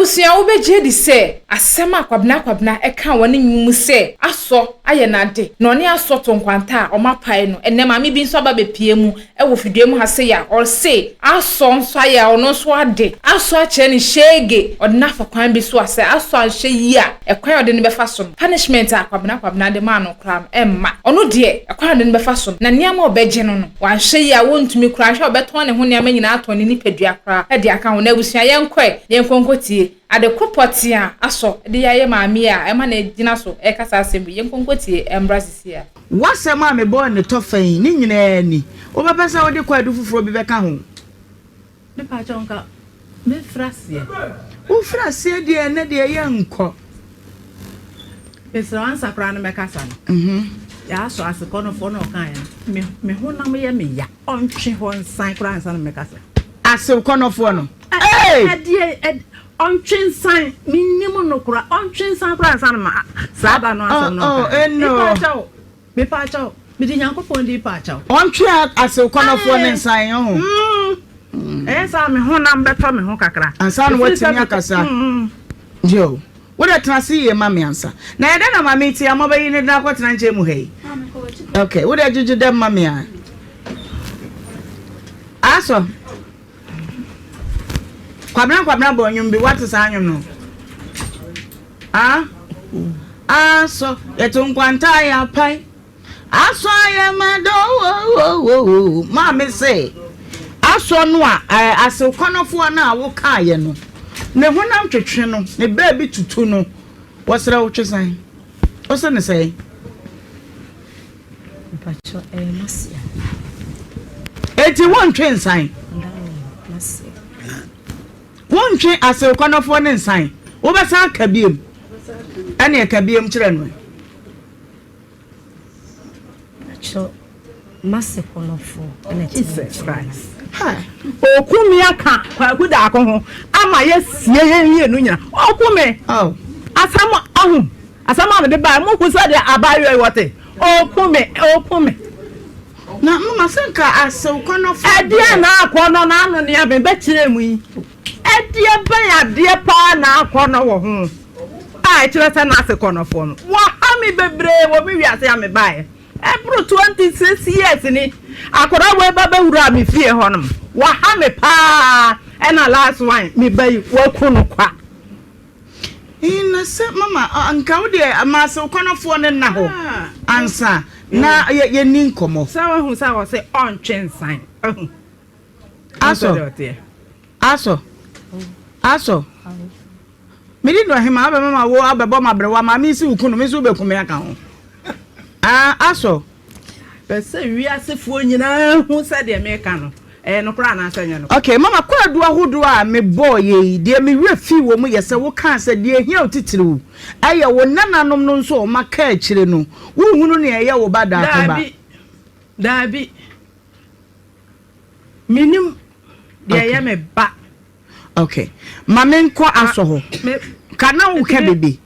Abusua, wobɛgye adi sɛ asɛm a Kwabena Kwabena ɛka wɔ ne nnwom mu sɛ Asɔ ayɛ n'ade na ɔne Asɔ to nkwanta a ɔmapae no, ɛnnɛ maame bi nso aba bɛpie mu wɔ fidua mu ha sei a ɔse Asɔ nso ayɛ ɔno nso ade. Asɔ akyerɛ no hyege, ɔde no afa kwan bi so a sɛ Asɔ anhwɛ yie a, ɛkwan a ɔde no bɛfa so no, punishment a Kwabena Kwabena de maa no koraa no, ɛmma. Ɔno deɛ, ɛkwan a ɔde no bɛfa so no, na nneɛma a ɔbɛgye no no, wanhwɛ yie a wɔntumi koraa, anhwɛ a ɔbɛtɔn ne ho nneɛma nyinaa atɔn ne nipadua koraa de aka ho. Na abusua, yɛnkɔ ɛ, yɛnkɔ nkɔtie ade ko pɔtee a Asɔ de ayɛ maame yi a ɛma no gyina so reka saa asɛm yi. Yɛnkɔ nkɔtie mmra seesei ara. W'asɛm a mebɔɔ no tɔfa yi, ne nyinaa ni. Wobɛpɛ sɛ wode kwaadu foforɔ bi bɛka ho? Me pakyɛw nka me firi aseɛ. Wo firi aseɛ deɛ ɛnɛ deɛ yɛ nkɔ. Mesrɛ wo ansa koraa no mɛkasa no. Yɛasɔ ase kɔnɔfoɔ na ɔkaeɛ no me me honam yɛ me ya ɔntwe hɔ nsan koraa ansa na mɛkasa. Asew kɔnɔfoɔ no ee. Ɛdeɛ ɔntwe nsan menim no koraa ɔntwe nsan koraa ansa na ma saa da no asɛm no ɔkaeɛ. Me pakyɛw. Mepaakyɛw, mede Nyankopɔn din paakyɛw. Ɔntwe asew kɔnɔfoɔ ne nsan ɔho. Ɛyɛ saa a me honam bɛtɔ me ho kakra. Ansa na watumi akasa. Yo, wo deɛ tena ase yie ma me ansa. Na ɛdɛn na maame ti ama bɛyi ne de akɔtena nkyɛn mu ha yi? Okay, wo deɛ gyegye dɛm ma me a. Asɔ. Kwabena Kwabena bɔ nnwom bi, wate saa nnwom no? Ah, asɔ, yɛto nkwanta a yɛapae. Asɔ ayɛ ma dɔ wo. Maame se, asɔ no a, asew kɔnɔfoɔ no a wokaeɛ no, ne honam twetwe no, ne baabi tutu no, wɔsrɛ wo twe san. Wose ne sɛn? Mpakyɛw ɛyɛ m'asea. Eti wontwe nsan? M'asea. Wontwe asew kɔnɔfoɔ ne nsan? Wobɛsan aka biem? Ɛne ɛka biem kyerɛ no. Mpakyɛw m'ase kɔnɔfoɔ ɛna ɛte Jesus Christ. Oku me aka Kwaku Daako ho ama yɛasie yɛn mmienu nyina. Oku me. Oh. Asɛm ahu. Asɛm a mede bae, mohu sɛdeɛ abaayewa yi wɔte? Ɔreku me, ɔreku me. Na mama sɛ nka asew kɔnɔfo. Ɛdeɛn na akɔnnɔ no ano nea mebɛkyerɛ mu yi? Ɛdeɛ bɛn adeɛ paa na akɔnnɔ wɔ ho a ɛkyerɛ sɛ n'ase kɔnnɔfoɔ no? Wɔha me bebree wɔ me wiase a mebaeɛ. Ɛboro 26 years ni, akwadaa wei ba bɛwuraa me fie hɔnom. Wɔha me paa, ɛna last one, me ba yi, wɔaku no kwa. Na sɛ mama nka wo deɛ ma asew kɔnɔfoɔ no nna hɔ ansa na yɛni nkɔmmɔ. Sɛ wahu sɛ wɔ se ɔntwe nsan ahu. Asɔ asɔ asɔ mede dɔ hema abɛma ma wo abɛbɔ ma aberewa ma me si wo kunu me nso wobɛku me aka ho. Asɔ. Pɛ sɛ wiasefoɔ nyinaa hu sɛ deɛ meka no, ɛyɛ nokorɛ anaasɛ ɛnyɛ nokorɛ. Ok, mama kwaadu ahodoɔ a mebɔɔ yɛ yi, deɛ me werɛ fii wɔ mu yɛ sɛ wokaa sɛ deɛ ɛhia wo titiriw yɛ wo nananom no nso a wɔaka akyire no, wonhunu nea ɛyɛ wo ba daako ba. Daabi, daabi, mennim deɛ ɛyɛ me ba. Ok, ma menkɔ asɔ hɔ. Ka na woka biribi.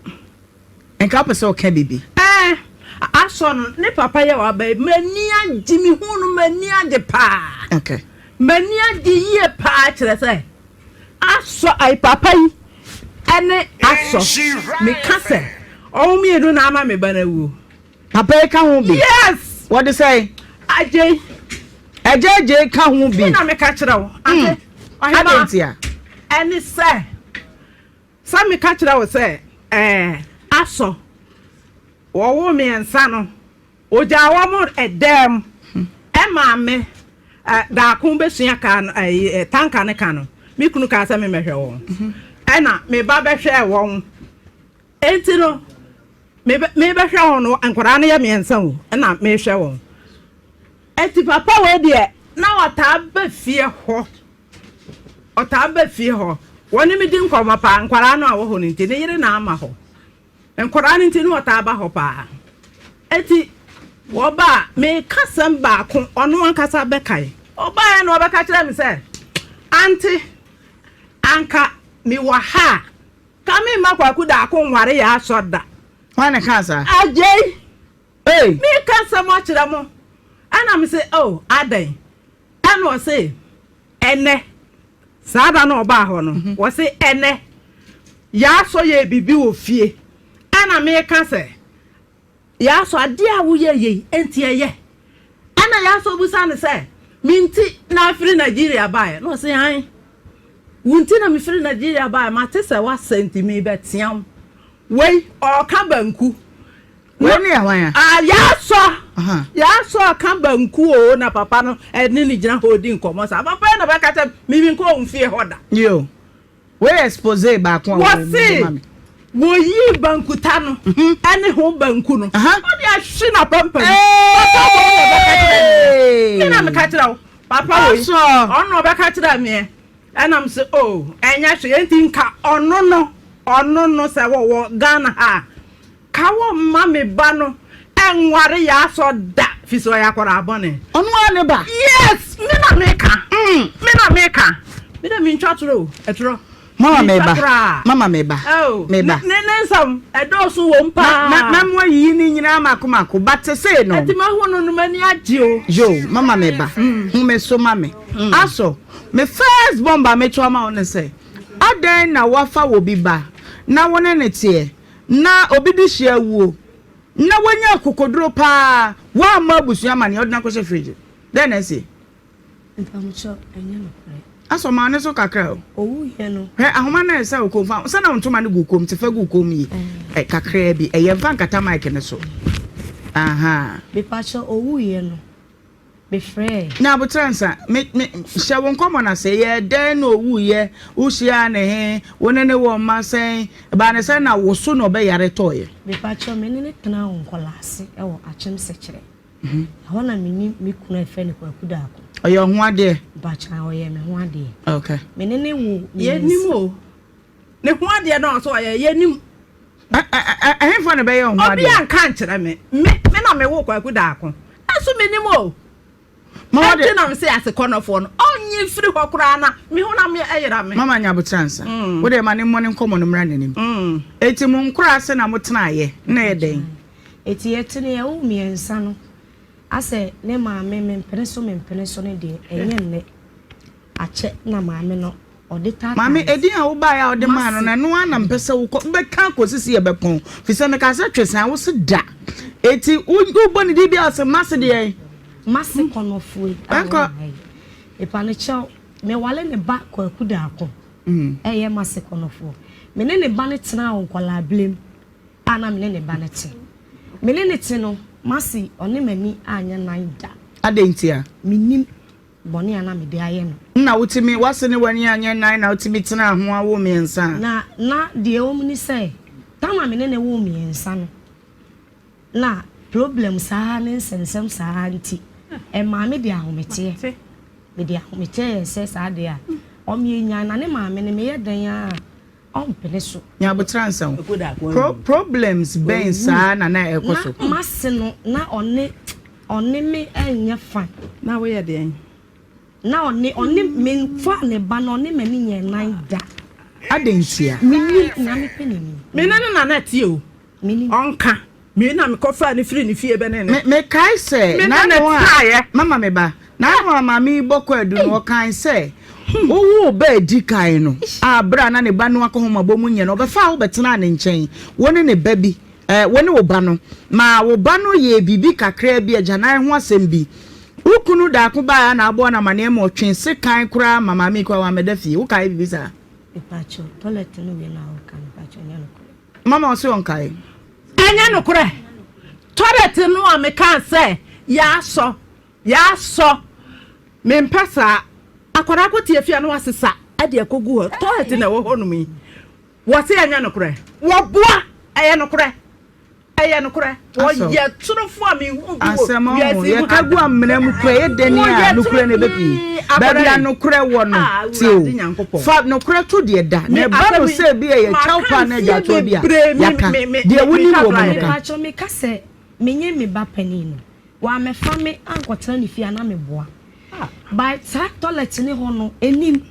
Nka wopɛ sɛ ɔka biribi. Ɛɛ, asɔ no, ne papa yɛ waba yi, m'ani agye, mehu no, m'ani agye paa. Okay. M'ani agye yie paa kyerɛ sɛ, asɔ, ayi papa yi ɛne asɔ, meka sɛ, wɔn mmienu na ama me ba no awuo. Papa yi ka ho bi? Yes! Wɔde sɛn? Agyei. Agya agyei ka ho bi? Ɛna meka kyerɛ wo. Ate, ɔhema. Adɛn ntia? Ɛne sɛ. Sɛ meka kyerɛ wo sɛ, Ɛɛ, asɔ, wɔwoo mmiɛnsa no, ogyaa wɔn dan mu maa me daako bɛsua kaa no, ɛyi, tanka no ka no. Me kunu kaa sɛ memmɛhwɛ wɔn. Ɛna me ba bɛhwɛɛ wɔn. Enti no, mebɛhwɛ wɔn no, nkwadaa no yɛ mmiɛnsa o, ɛna mehwɛ wɔn. Enti papa wei deɛ, na ɔtaa ba fie hɔ. Ɔtaa ba fie hɔ. Wɔne me di nkɔmmɔ paa. Nkwadaa no a wɔ hɔ no nti, ne yere na ama hɔ. Nkwadaa no nti na ɔtaa ba hɔ paa. Enti wɔba a, meka asɛm baako, ɔno ankasa bɛkae. Ɔbaeɛ na ɔbɛka kyerɛɛ me sɛ, Ante, anka mewɔ ha a, ka memma Kwaku Daako nware yɛn asɔre da. Hwan na ɛkaa saa? Agyei! Ei! Meka asɛm akyerɛ mo. Ɛna mese, Oh, adɛn? Ɛna ɔse ɛnɛ, saa da no ɔbaa hɔ no, ɔse ɛnɛ, Yaasɔ yɛɛ biribi wɔ fie ɛna meka sɛ, Yaasɔ, adeɛ a woyɛ yei nti ɛyɛ? Ɛna Yaasɔ bisa no sɛ, Me nti na afiri Nigeria baeɛ? Na ɔse, Ae, wo nti na mefiri Nigeria baeɛ, mate sɛ woasɛ nti merebɛtea wo. Wei, ɔreka banku. Wei ne yɛ hwan a? Ah, Yaasɔ! Yaasɔ ɔka banku o, na papa no ɛne no gyina hɔ redi nkɔmmɔ saa. Papa yi na bɛka kyerɛ me, me menkɔɔ wo fie hɔ da. Yo. Wei yɛ expose baako a wɔwɔ mu de ma me. Wɔse wɔyii bankuta no ne ho banku no, ɔde ahwe n'apampam. Papa wei na ɔbɛka kyerɛ meɛ. Me na meka kyerɛ wo. Papa wei, ɔno na ɔbɛka kyerɛ meɛ. Ɛna me se, oh, ɛnyɛ hwee. Enti nka ɔno no, ɔno no sɛ wɔwɔ Ghana ha a, Ka wo mma me ba no nware yaasɔ da fisɛ ɔyɛ akwadaa bɔne. Ɔno ara ne ba. Yes me na me ka me na me ka me de me ntwa torɔ o ɛtorɔ. Mama me ba mama me ba me ba. Ne ne nsɛm ɛdɔɔso wɔ mu paa. Na na mo ayiyi ne nyinaa mako mako but sesei no. Ɛti ma hu no no m'ani agye o. Yo mama me ba hu me so ma me asɔ me first bomb a meto ama wo ne sɛ adɛn na wafa wɔ bi ba na wo ne ne teɛ Na obi de hyia awuo na wanya akokoduro paa wammɔ abusua amaneɛ ɔde no akɔhyɛ fridge dɛn na asie? Mpamokyɛw ɛnyɛ nokorɛ. Asɔ maa ne so kakra o. Owu yɛ no. Hwɛ ahoma no a ɛsɛ wo kɔn fa sɛ na wo ntoma no gu kɔn mu te fa gu kɔn mu yi ɛ kakraa bi ɛyɛ mfa nkata mic no so ahaa. Mepakyɛw owu yɛ no. Mefrɛɛ. Na aboterɛ nsa, me, me, hyɛ wo nkɔmmɔ no ase. Ɛyɛɛ dɛn na ɔwuiɛ? Wohyiaa no he? Wo ne no wɔ mma sɛn? Ɛbaa no sɛn na wo so na ɔbɛyare tɔeɛ? Mepakyɛw, me ne no tenaa wɔ nkɔlaase wɔ Akyem Sekyerɛ. Ɛhɔ na me ne me kunu a yɛfrɛ no Kwaku Daako. Ɔyɛ wo ho adeɛ? Mpakyɛw, ɔyɛɛ me ho adeɛ. Okay. Me ne no woo mmiɛnsa. Yɛnnim o. Ne ho adeɛ na ɔsɛ ɔyɛ, yɛnnim. Ɛhefa na ɛbɛyɛ wo ho adeɛ? Obi anka ankyerɛ me. Me, me na mewoo Kwaku Daako. Ɛnso mennim o. Ɛnti na mese asekɔnɔfoɔ no, ɔnyi mfiri hɔ koraa na me honam yera me. Mama nya aboterɛ ansa. Wo deɛ ma ne mmɔ ne nkɔmmɔ no mmra n'anim. Enti mo nkoraase na motenaeɛ, na ɛyɛ dɛn? Enti yɛteneeɛ, woo mmiɛnsa no, asɛ ne maame mempene so mempene so no deɛ, ɛnyɛ nnɛ. Akyɛ na maame no ɔde taataa Maame, edin a wobaeɛ a wode maa no no, ɛno ara na mepɛ sɛ wokɔ wobɛka akɔsi sɛ yɛbɛpɔn. Firi sɛ mekaa sɛ twe san, wo se da. Enti wobɔ ne din bi a ɔse mase deɛn? Mase kɔnɔfoe a wɔwɔ ha yi. Mepa no kyɛw, mewale ne ba Kwaku Daako, ɛyɛ mase kɔnɔfoɔ. Me ne ne ba no tenaa wɔ nkwadaa berɛ mu a na me ne ne ba no te. Me ne no te no, mase ɔne m'ani anyɛ nan da. Adɛn ntia? Mennim. Bɔne a na mede ayɛ no. Nna wotumi, w'ase ne w'ani anyɛ nnan na wotumi tenaa ho awo mmiɛnsa a. Na na deɛ ɛwɔ mu ne sɛ, tam a me ne no woo mmiɛnsa no, na problem saa ne nsɛnsɛm saa nti, ɛmaa me de ahometeɛ. Mede ahometeɛ yɛɛ sɛ saa deɛ a, ɔmeɛ nyan na ne maame no, meyɛ dɛn ara a, ɔmpene so. Nya aboterɛ ansa o. Pro problems bɛn saa na na ɛrekɔ so? Na m'ase no, na ɔne ɔne me nyɛ fine. Na woyɛ deɛn? Na ɔne ɔne me nfa ne ba no ɔne m'ani nyɛ nan da. Adɛn ntia? Menim nea mepɛ n'anim. Me ne no na na ɛteɛ o. Menim. Ɔnka. Me na mekɔfaa no firii ne fie bɛne no. Me, mekae sɛ, Me ne no n'ano a, tenaeɛ. mama me ba, n'ano a maame yi bɔ kwaadu no, ɔkae sɛ, Wowoo ba a edi kan no, a bere a na ne ba no akɔnhomabɔ mu nyɛ no, ɔbɛfaa wo bɛtenaa ne nkyɛn, wo ne ne ba bi, eh, wo ne wo ba no, maa wo ba no yɛɛ biribi kakraa bi, agyanan ho asɛm bi. Wo kunu daako bae a na aboa no amanneɛ ma ɔtwee sekan koraa ma maame yi koraa wammɛda fie. Wokae biribi saa? Mepakyɛw, toilet no wei na woka no, mepakyɛw, ɛnyɛ nokorɛ. Mama ɔse ɔnkae. Ɛnyɛ nokorɛ. Toilet no a mekaa sɛ yɛasɔ, yɛasɔ, mempɛ saa. Akwadaa kɔ tiafi a na wasesa de akɔgu hɔ. Toilet na ɛwɔ hɔnom yi. Wɔse ɛnyɛ nokorɛ. Wɔboa, ɛyɛ nokorɛ. Ɛyɛ nokorɛ. Wɔyɛ torofo a menhu bi wɔ Asɛm ɔho, wiase yi mu ha yɛka gu da. amena mu kora, ɛyɛ dɛn Wɔyɛ a nokorɛ na ɛbɛpue. Baabi a nokorɛ wɔ no, Ah, tie o. Awurade Nyankopɔn. Fa nokorɛ to deɛ da, na Me ɛba no asɛm yi, sɛ ebi a ɛyɛ maka kyɛw paa na mfeɛ agyaatoa bi a, bebree, me- yɛaka. me- me- Deɛ me- wonim meka wɔ mu no koraa ka. Mepakyɛw, meka sɛ menye me ba panin no, wammɛfa me ankɔtena ne fie a na meboa. But saa toilet ne hɔ no, ɛnim.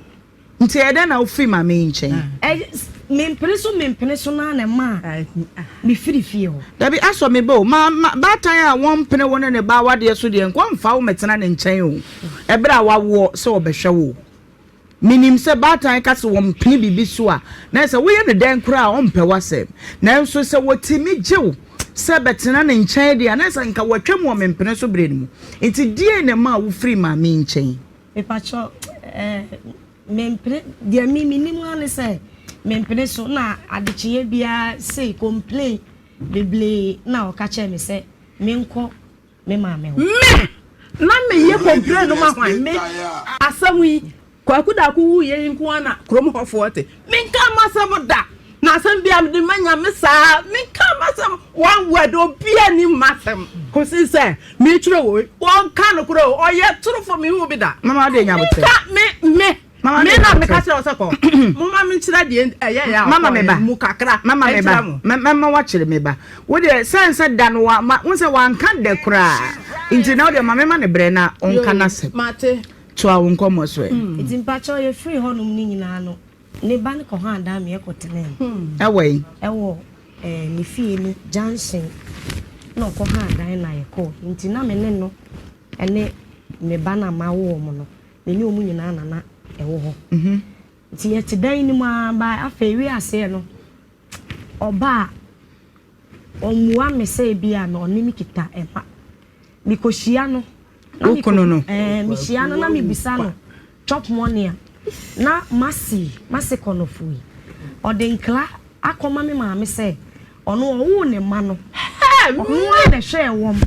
Nti ɛyɛ dɛn na wofiri maame yi nkyɛn? Ɛyɛ mempene so mempene so no ara na ɛmaa mefiri fie hɔ. Dabi, asɔ me ba o. Ma, ma, baatan a wɔmpene wo ne ne ba awadeɛ so deɛ, nka ɔmfa wo mmɛtena ne nkyɛn o, ɛberɛ a wawoɔ sɛ ɔbɛhwɛ wo o. Menim sɛ baatan ka sɛ wɔmpene biribi so a, na sɛ woyɛ no dɛn koraa a ɔmpɛ w'asɛm. Nanso sɛ wɔtumi gye wo sɛ bɛtena ne nkyɛn deɛ a, na sɛ nka watwam wɔ mempene so berɛ no mu. Nti deɛn na ɛmaa wofirii maame yi nkyɛn? Mepakyɛ eh, mempene, deɛ me menim ara ne sɛ mempene so na adekyeeɛ biara sei complain bebree na ɔka kyerɛ me sɛ menkɔ me maame hɔ. Me! Na me yɛ complain no ma hwan? Me! Asɛm yi, Kwaku Darko wuiɛ yi nko ara na kurom hɔfoɔ te. Menkaa m'asɛm da! Na asɛm biara mede ma Nyame saa. Menkaa m'asɛm one word, obiara nnim m'asɛm kɔsi sɛ meretwerɛ wei. Wɔnka nokorɛ o, ɔyɛ torofo, menhuu bi da. Mama wode nya aboterɛ. Menka, me, me. Mama Me na meka kyerɛ wo sɛ kɔ. Momma menkyerɛ deɛ ɛyɛeɛ a Mama me ba. ɔkɔeɛ mu kakra Mama me ba. nkyerɛ mo. Mɛma woakyere me ba. Wo deɛ sɛn sɛ da no wa ma wo sɛ wanka dɛ koraa nti na wo deɛ ma mema no brɛ na ɔnka Yoo, n'asɛm. mate. Toa wo nkɔmmɔ so ɛ. Nti mpakyɛw yɛfiri hɔnom no nyinaa no, ne ba no kɔhaa dan ma yɛkɔtenaa mu. Ɛwɔ he? Ɛwɔ eh, ne fie no junction na ɔkɔhaa dan na yɛkɔɔ. Nti na me ne no ne me ba no a mawo wɔn no, Me ne wɔn nyinaa na na ɛwɔ hɔ. Nti yɛte dan no mu ara ba afei wiaseɛ no ɔba a ɔmmua me sɛ ebi a na ɔne me kita ɛma. Mekɔhyia no na Wo kunu no? Ɛɛ mehyia no na mebisa no chop money a na masi masi kɔnɔfo yi ɔde nkra akɔma me maame sɛ Ɔno ɔwoo ne mma no, ɔno ara na ɛhwɛɛ wɔn.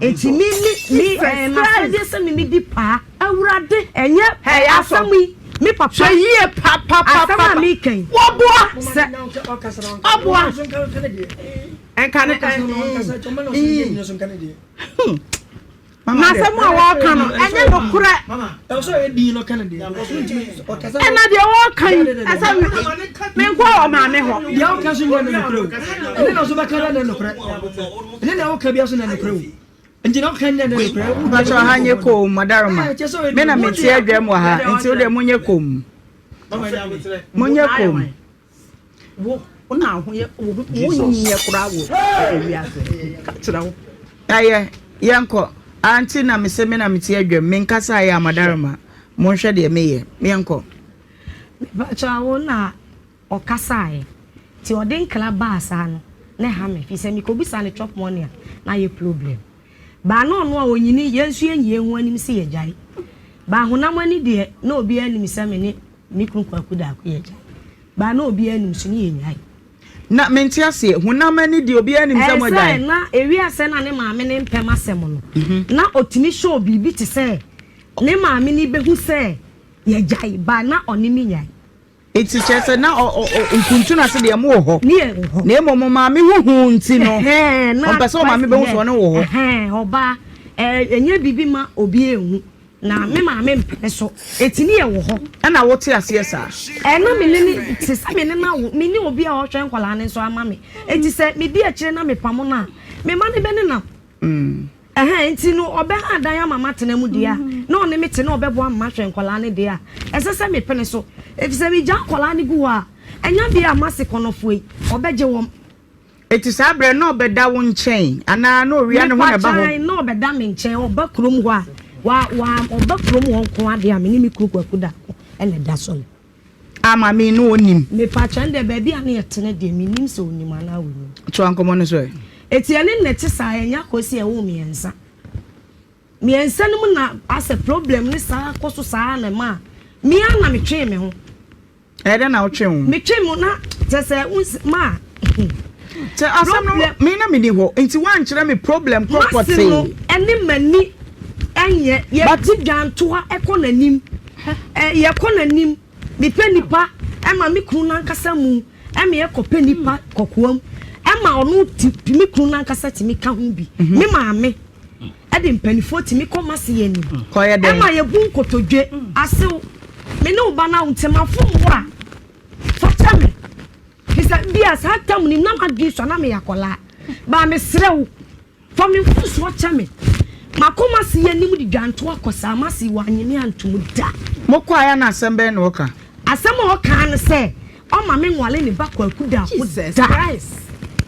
Enti me me me ɛyɛ m'asɛdeɛ sɛ me medi paa. Awurade. Ɛnyɛ asɛm yi me papa. Hwɛ yie papapapa. Asɛm a meka yi. Wɔboa. Sɛ ɔboa. Nka ne. Na asɛm a wɔreka no, ɛnyɛ nokorɛ. Ɛna deɛ wɔreka yi, ɛsɛ menkɔ wɔ maame hɔ. Deɛ woka so nyɛ nokorɛ o. Ɛne na so bɛka dɛ nokorɛ. Ɛne na woka bia so na nokorɛ o. Nti na woka nyɛ nokorɛ. Mpakyɛ ha nyɛ koom madaroma. Me na mete adwam wɔ ha nti wo deɛ monyɛ koom. Monyɛ koom. Wo wo na ho yɛ wo ho wo nyɛ koraa wɔ ewiase ka kyerɛ wo. Ɛyɛ yɛnkɔ aunty na mese me na mete adwam menkasa ayɛ a madaroma monhwɛ deɛ meyɛ yɛnkɔ. Mepakyɛw wo na ɔkasaeɛ nti ɔde nkra baa saa no na ɛha me firi sɛ mekɔbisa no chop money a na ayɛ problem baa na ɔno a ɔnyini yɛn nso yɛnyi yɛn ho anim sɛ yɛgyae baa honam ani deɛ na obiara nim sɛ me ne me kunu Kwaku Daako yɛgyae Baa na obiara nim so ne yɛnnyae. Na mente aseɛ, honam ani deɛ obiara nim sɛ moagyae. Ɛsɛ na ewiase na ne maame ne mpɛm asɛm no, na ɔtumi show biribi te sɛ ne maame no bɛhu sɛ yɛgyae, baa na ɔne me nyae. Nti kyerɛ sɛ na nkuntunu ase deɛ mo wɔ hɔ. Ne yɛ wɔ hɔ. Na mmom mo maame ho hu nti no, ɔmpɛ sɛ ɔmaame bɛhu sɛ ɔne wɔ hɔ. Ɔbaa, ɛnyɛ biribi ma obi ɛnhu. Na me maame mpene so. Eti ne yɛ wɔ hɔ. Ɛna wo te aseɛ saa? Ɛna me ne ne te sɛ me ne no awo. Me ne obi a ɔhwɛ nkwadaa no nso ama me. Eti sɛ me di akyire na me pamo no a, me mma no bɛ ne nam. Ɛhɛn, nti no ɔbɛ ha dan ama matena mu deɛ a, na ɔne me te na ɔbɛboa ama mahwɛ nkwadaa no deɛ a, ɛsɛ sɛ me pene so. Efisɛ me gya nkwadaa no gu hɔ a, ɛnya bia a mase kɔnɔfoɔ yi, ɔbɛgye wɔn. Enti saa berɛ no na ɔbɛda wo nkyɛn anaa na ɔwia ne ho na ɛba hɔ? Mepakyɛw, na ɔbɛda me nkyɛn. Ɔba kurom hɔ a, wa, wa, ɔba kurom hɔ nko ara deɛ a, me ne me kunu Kwaku Darko na ɛda so no. Ah, maame yi, na ɔnim? Mepakyɛw, ɛnde baabi a na yɛte no deɛ, mennim sɛ ɔnim anaa ɔnnim. Toa nkɔmmɔ no so ɛ. Enti ɛne no na ɛte saa, yɛnyɛ akɔsi ɛwoo mmiɛnsa. Mmiɛnsa no mu na asɛ problem no saa kɔ so saa na ɛmaa me ara na metwee me ho. Ɛyɛ dɛn na wotwe wo ho? Metwe mu na kyerɛ sɛ wo ma. Sɛ asɛm no me na meni hɔ nti woankyerɛ me problem korɔ pɔtee. Mase no ɛne m'ani ɛnyɛ yɛdi dwantoa ɛkɔ n'anim yɛkɔ n'anim mepɛ nipa ɛma me kunu n'ankasa mu ɛma yɛkɔ pɛ nipa kɔkoam ɛma ɔno ti me kunu n'ankasa tumi ka ho bi me maame. de mpanimfoɔ tumi kɔ m'ase yɛ anim. Kɔyɛ dɛn? Ɛma yɛbu nkotodwe. Asew, me ne wo ba no awo nti mafom wo a, fa kyɛ me. Firi sɛ bi a saa tam no na m'adwene sua na meyɛ akwadaa. Baa mesrɛ wo, fa me mfomsoɔ kyɛ me. Makɔ m'ase yɛ anim de dwanto akɔ saa m'ase wannye me antom da. Mokɔeɛ a na asɛm bɛn na ɔka? Asɛm a ɔka ne sɛ ɔma me nwale ne ba Kwaku Daako Jesus da. Christ.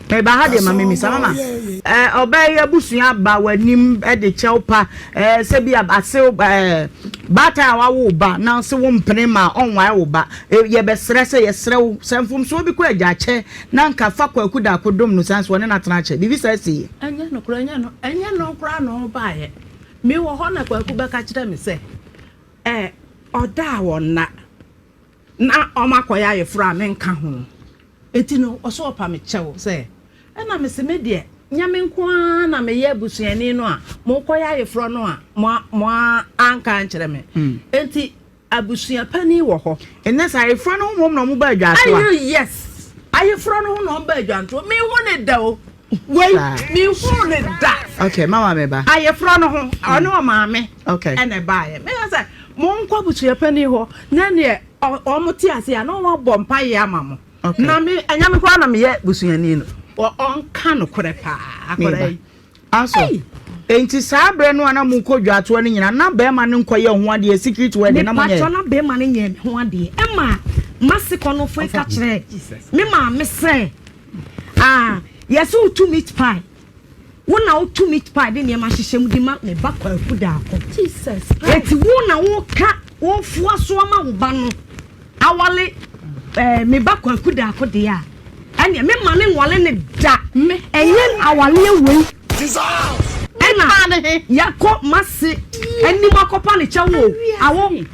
Meba ha deɛ ma memisa mama eh, ɔbaa yi abusua aba w'anim de kyɛw pa eh, sɛ bi asew eh, baatan a wawo ba na se wo mpene ma ɔnwae wo ba eh, yɛbɛsrɛ sɛ yɛsrɛ wo sɛ mfomsoɔ bi kɔ agya akyɛ na nka fa kwaku daako dom no san so ɔne no atena akyɛ biribi saa si. Ɛnyɛ nokorɛ ɛnyɛ no ɛnyɛ no koraa na ɔbaeɛ mewɔ hɔ na kwaku bɛka kyerɛ me sɛ eh, ɔda a wɔnna Na wɔakɔyɛ ayeforɔ a menka ho. Enti no, ɔse ɔpa me kyɛw sɛ, ɛna mese me deɛ, nyɛ me nko ara na meyɛ abusuani no a morekɔyɛ ayeforɔ no a mo anka ankyerɛ me. Enti abusua panin wɔ hɔ. Ɛnɛ sɛ ayeforɔ no ho mmom na wɔba adwantoɔ a? Aye, yes. Ayeforɔ no ho na wɔba adwantoɔ. Menhu ne da o. Wei, menhuu ne da. Okay, mama me ba. Ayeforɔ no ho, ɔne ɔmaame. Okay. Ɛna ɛbaeɛ. Meka sɛ, monkɔ abusua panin hɔ, na neɛ wɔn te ase a, na wɔn abɔ mpaeɛ ama mo. Okay. Na me, ɛnyɛ me koraa na meyɛ busuani no. Ɔnka nokorɛ paa, akwadaa yi. Aso. Enti saa berɛ no a na mokɔ dwatoɔ no nyinaa, na barima no nkɔyɛ ho adeɛ, secret wedding, na monyɛ? Mepakyɛw, na barima no nyɛɛ me ho adeɛ. Ɛma m'ase kɔnɔfoɔ yi ka kyerɛɛ me maame sɛ, Ah, yɛse wotu meat pie. Wo na wotu meat pie de nneɛma hyehyɛ mu de ma me ba Kwaku Daako. Eti wo na woka wofoa so ama wo ba no awale eh, me ba Kwaku Daako deɛ a, ɛneɛ me ma ne nwale ne da. Ɛnyɛ awaleɛ wei ɛna yɛkɔ m'ase anim akɔpa ne kyɛw o. Awo.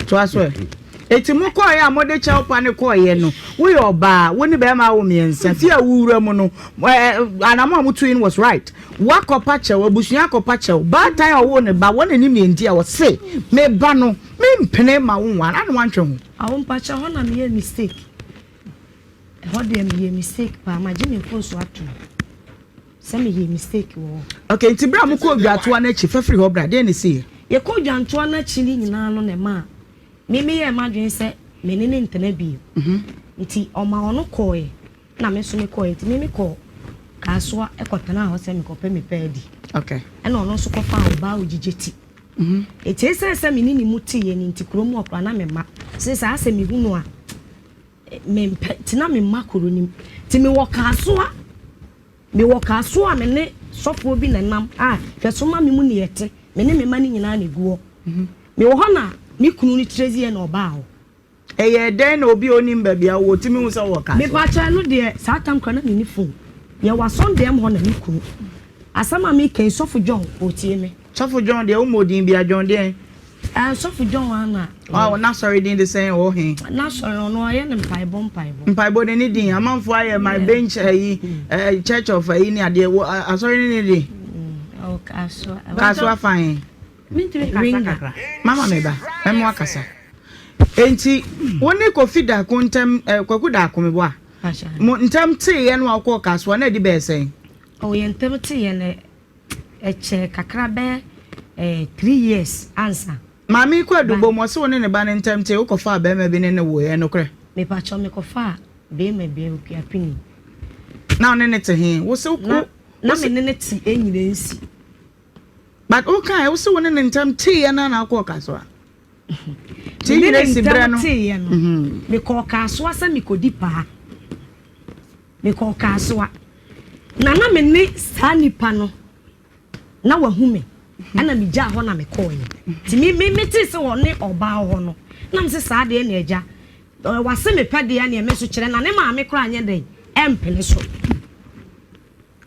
Toa so ɛ. Eti mo kɔɔeɛ a mode kyɛw pa no kɔɔeɛ no, woyɛ ɔbaa, wo ne bɛrima awo mmiɛnsa, fie a wowura mu no, anamɔ a motu yi no was right. Woakɔpa kyɛw, abusua akɔpa kyɛw, baatan a ɔwoo ne ba, wɔn anim deɛ nti a ɔse, me ba no, mempene ma wo nware, ana woantwe ho? Awo mpakyɛ hɔ na meyɛɛ mistake. Ɛhɔ deɛ meyɛɛ mistake paa, magye me mfomsoɔ atom. Sɛ me yɛ mistake wɔ hɔ. Okay, nti berɛ a mo kɔɔ dwatoa no akyi, fa firi hɔ bra, deɛn na ɛsiiɛ? Yɛkɔɔ dwantoa no akyi no nyinaa no na ɛmaa me me yɛɛ m'adwene sɛ me ne no ntena bio. Nti ɔma ɔno kɔɔɛ na me nso me kɔɔɛ. Nti me me kɔɔ Kasoa kɔ tenaa hɔ sɛ me kɔpɛ me pɛ adi. Okay. Ɛna ɔno nso kɔ faa ɔbaa ogyigye ti. Nti ɛsiane sɛ me ne ne mu teeɛ no nti kuro mu hɔ koraa na me mma. Since asɛ me hu no a me mpɛ nti na me mma kuro no mu. Nti me wɔ Kasoa. Mewɔ Kasoa a me ne sɔfoɔ bi na ɛnam a hwɛ so ma me mu ne yɛte, me ne me mma no nyinaa na ɛgu hɔ. Mewɔ hɔ na me kunu no Trezier na ɔbaa hɔ. Ɛyɛɛ dɛn na obi a ɔnnim baabi a wowɔ tumi hu sɛ wowɔ Kasoa? Mepakyɛ ɛno deɛ saa tam koraa na menni phone. Yɛwɔ asɔndɛm hɔ na me kunu. Asɛm a meka yi sɔfo John ɔtie me. Sɔfo John deɛ wommɔɔ din biara, John deɛn? Ɛɛ sɔfo John ara na. Ɔɔ n'asɔre din de sɛn ɔwɔ he? N'asɔre ɔno ɔyɛ no mpaebɔ mpaebɔ. Mpaebɔ de ne din amanfoɔ ayɛ my bench ayi ɛɛ church of ayi ne adeɛ wɔ asɔre ne ne din. Ɔwɔ Kasoa. Kasoa fa he? Mentumi kasa kakra. Mama me ba mɛma wakasa. Enti wo ne Kofi Darko ntɛm ɛɛ Kwaku Darko meboa mo ntɛm teeɛ no a wokɔɔ Kasoa na adi bɛyɛ sɛn? Ɔwɔ yɛn ntɛm teeɛ no Ɛkyɛɛ kakra bɛyɛ eh, three years ansa. Maame yi kɔ adubɔ mu, ɔse wo ne ne ba no ntɛm tee, wo kɔfaa bɛɛma bi ne no woe, ɛyɛ nokorɛ? Mepakyɛw, me kɔfaa bɛɛma bi, Okuapini. Na wo ne no te he? Wo se wo, Na, na me ne no te Enyina Nsi. But wo kae, wo se wo ne no ntɛm teeɛ no ara na wokɔɔ Kasoa? Te Me ne Enyina no Nsi berɛ ntɛm no? teeɛ no, mekɔɔ Kasoa sɛ mekɔdi paa. Mekɔɔ Kasoa, na na me ne saa nipa no, na wahu me, ɛna megyaa hɔ na mekɔɔeɛ. Nti me, me, metee sɛ ɔne ɔbaa wɔ hɔ no, na mese saa deɛ ne agya, wase mepɛ deɛ neɛ me nso kyerɛ, na ne maame koraa nyɛ dɛn, ɛmpene so.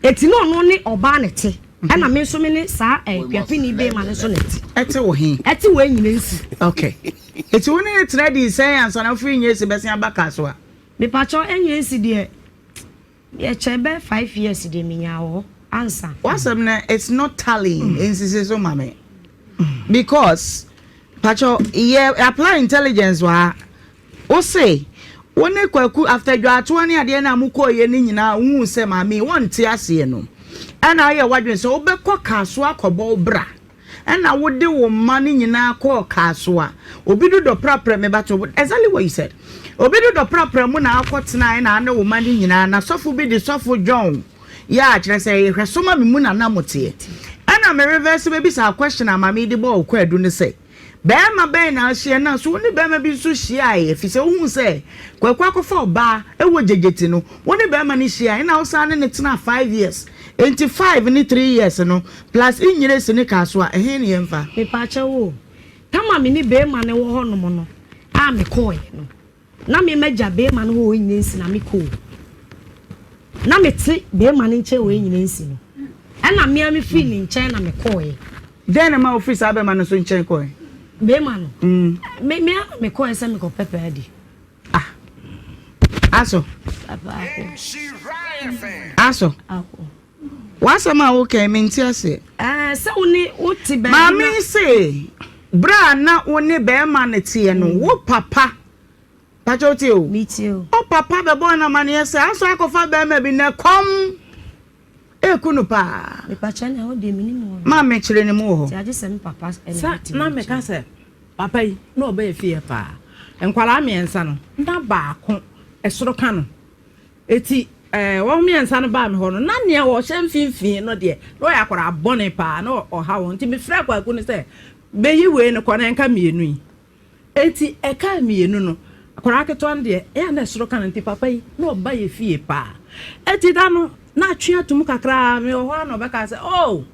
Eti na ɔno ne ɔbaa na ɛte, ɛna me nso me ne saa eh, kuapini bema no nso na ɛte. Ɛte wɔ he? Ɛte wɔ Enyina Nsi. Okay. Eti wo ne no tena dii sɛn ansa na wofiri Nyesi bɛsen aba Kasoa? Mepakyɛw ɛnyɛ nsi deɛ ɛkyɛ bɛ 5 years deɛ menyaa wɔ hɔ ansa. W'asɛm no it's not tallying nsisi so ma me because pakyɛw yɛ apply intelligence wɔ ha wo se wo ne Kwaku after dwaatoa ne adeɛ no a mokɔɔyɛ no nyinaa wohuu sɛ maame yi wɔnte aseɛ no ɛna woyɛ w'adwene sɛ wobɛkɔ Kasoa akɔbɔ wo bra Ɛna wode wo mma no nyinaa kɔɔ Kasoa. Obi dodɔ prapra me but exactly what you said. Obi dodɔ prapra mu na akɔ tenae na ane wo mma no nyinaa na sɔfo bi de sɔfo John yɛ a kyerɛ sɛ ɛyɛ hwɛso ma me mu na na mo teɛ. Ɛna me reverse bɛbisaa question a maame yi de bɔɔ wo kwaadu no sɛ. Barima bɛn na ahyia no a so wo ne barima bi nso hyiae efisɛ wohuu sɛ Kwaku akɔfa ɔbaa wɔ gyegyeti no wo ne barima no hyiae ɛna wosan ne no tenaa 5 years enti 5 ne 3 years no plus Nnyiresi ne Kasoa ɛhe ne yɛmfa? Mepaakyɛw o, tam a me ne barima no wɔ hɔ nom no a mekɔɔɛ no, Na me magya beema no hɔ wɔ Enyinansi na me kɔ o. Na me te beema no nkyɛn wɔ Enyinansi no. Ɛna me ara me firi ne nkyɛn na me kɔɔɛ. Dɛn na ɛma wo firi saa bɛɛma no nso nkyɛn kɔɔɛ? Beema no? Me me ara na me kɔɔɛ sɛ me kɔ pɛ pɛ adi. Ah. Aso. Papa ako. Aso. Ako. W'asɛm a woka yi, mente aseɛ. Ɛɛ, sɛ wo ne wo te baabi na. Maame se, berɛ a na wo ne barima no teɛ no, wo papa, pakyɛ wotie o? Metie o. Wo papa bɛbɔɔ no amaneɛ sɛ asɔ akɔfa barima bi na ɛkɔm reku no paa. Mepakyɛ na ɛhɔ deɛ menim hɔ no. Maame kyerɛ ne mu wɔ hɔ. Nti agye sɛ me papa na Sa ɛbɛtumi na meka akyerɛ. sɛ, papa yi, na ɔbɛyɛ fie paa. Nkwadaa mmeɛnsa no, na baako, ɛsoro ka no. Enti wɔn mmeɛnsa no baa me hɔ no, na nea ɔhyɛ mfimfini no deɛ, na ɔyɛ akwadaa bɔne paa, na ɔha wɔn. Nti mefrɛɛ Kwaku no sɛ, Bɛyi wei no kɔ na ɛnka mmienu yi. Enti ɛkaa mmienu no, akwadaa ketewa no deɛ, ɛyɛ a na ɛsoro ka no, nti papa yi, na ɔba yɛn fie paa. Enti da no, na atwe atom kakra, mewɔ hɔ ara na ɔbɛka sɛ, Oh,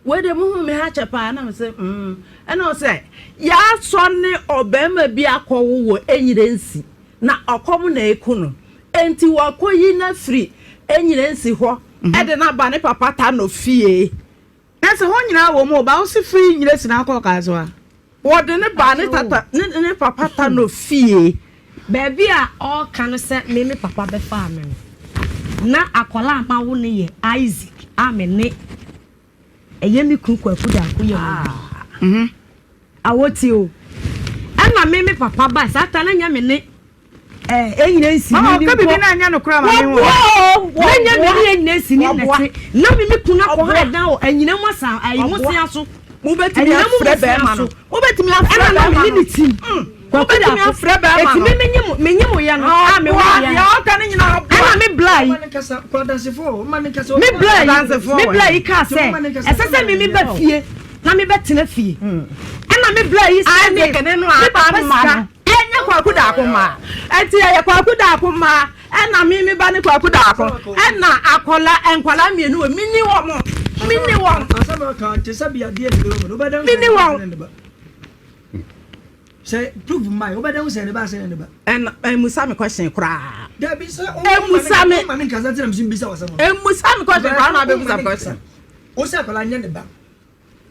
wei deɛ mohuu me ha kyɛ paa. Na mese, Mm. Ɛna ɔsɛ, Yɛasɔ ne ɔbarima bi akɔwo wɔ Enyirensi. Na ɔkɔm na eku no. Enti wɔakoyi no afiri Enyinansi hɔ de no aba ne papa Tano fie. Na sɛ hɔ nyinaa wɔ mu o, ba wo se firi Nyinasi na akɔ Kasoa. Wɔde no baa ne tata ne ne papa Tano fie. Baabi a ɔreka no sɛ me me papa bɛfaa me no, na akwadaa a mawo no yɛ Isaac a me ne ɛyɛ me kunu Kwaku Darko yɛ mo bi. Awɔ tie o. Ɛna me me papa ba saa ta na nyɛ me ne ɛɛ enyina nsi Mama ni ɔka nkɔ. bibi na anya no kora ma me Wɔboa o na nyɛ me ne enyina nsi ni na te na me me kunu akɔ ha ɛdan wɔ enyina mu asa ayi mo sea so. Mobɛtumi Enyina mu afrɛ mo sea bɛrima no. so. Mobɛtumi afrɛ Ɛna na bɛrima me ne no. ne tim. Kwaku Mobɛtumi Darko. afrɛ bɛrima Eti no. me me nye mo me nye mo yɛ no a me wɔ Ɔboa yɛ deɛ no. ɔka no nyinaa ɔboa. Ɛna me bla yi. Me bla yi me bla yi kaa sɛ ɛsɛ sɛ me me ba fie na me bɛ tena fie. Ɛna me bla yi sɛ me Isaac ne no me papa amma sika. no. Ɛnyɛ Kwaku Daako mma. Ɛnti ɛyɛ Kwaku Daako mma ɛna me me ba ne Kwaku Daako ɛna akɔla nkwadaa mmienu wɔ me ni wɔn me ni wɔn me ni wɔn. Sɛ proof mma yi, wobɛda ho sɛ ne ba sɛ ne ba. Ɛna ɛmusa me question koraa. Dabi sɛ o Ɛmusa me. Ma ne nkasa tena mi bisa wasɛm. Ɛmusa me question koraa na abɛbusa me question. O sɛ akwadaa nyɛ ne ba.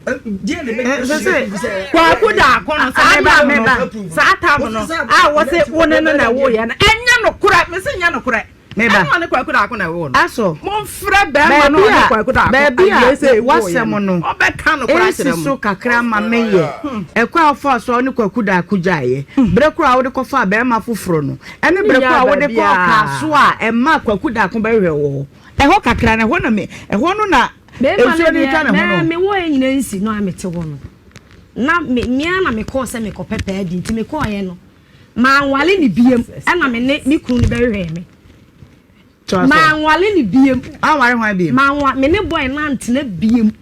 Deɛ ne bɛ sɛ Kwaku Daako no saa tam no saa tam no a wɔse wo ne no na ɛwoeɛ no ɛnyɛ nokorɛ mese nyɛ nokorɛ. Meba. Ɛna ɔne Kwaku Daako na ɛwoo no. Aso. Momfrɛ bɛrima no ɔne Kwaku Daako. Baabi a awie sɛ ɛwoo w'asɛm no Ɔbɛka nokorɛ akyerɛ ɛnsi mo. so kakra ma me yɛ ɛkwan a wofaa so a wo ne Kwaku Daako gyaeɛ, berɛ korɔ a wode kɔfaa bɛrima foforɔ no, ɛne berɛ korɔ a wode kɔɔ Kasoa a ɛmaa Kwaku Daako bɛhwehwɛɛ wo hɔ. Ɛhɔ kakra no, ɛhɔ na me, ɛhɔ no na Bɛrima nsuo no no retwa deɛ, ne ho no. mɛ mewɔ yɛ nyina nsi no a mete hɔ no, na me me ara na mekɔɔ sɛ mekɔpɛ pɛɛ di nti mekɔɔyɛ no, Manwale no biem ɛna me ne me kunu no bɛhwehwɛɛ me. Manwale no biem. Anware hwan biem? Manwa me ne boy no antena biem.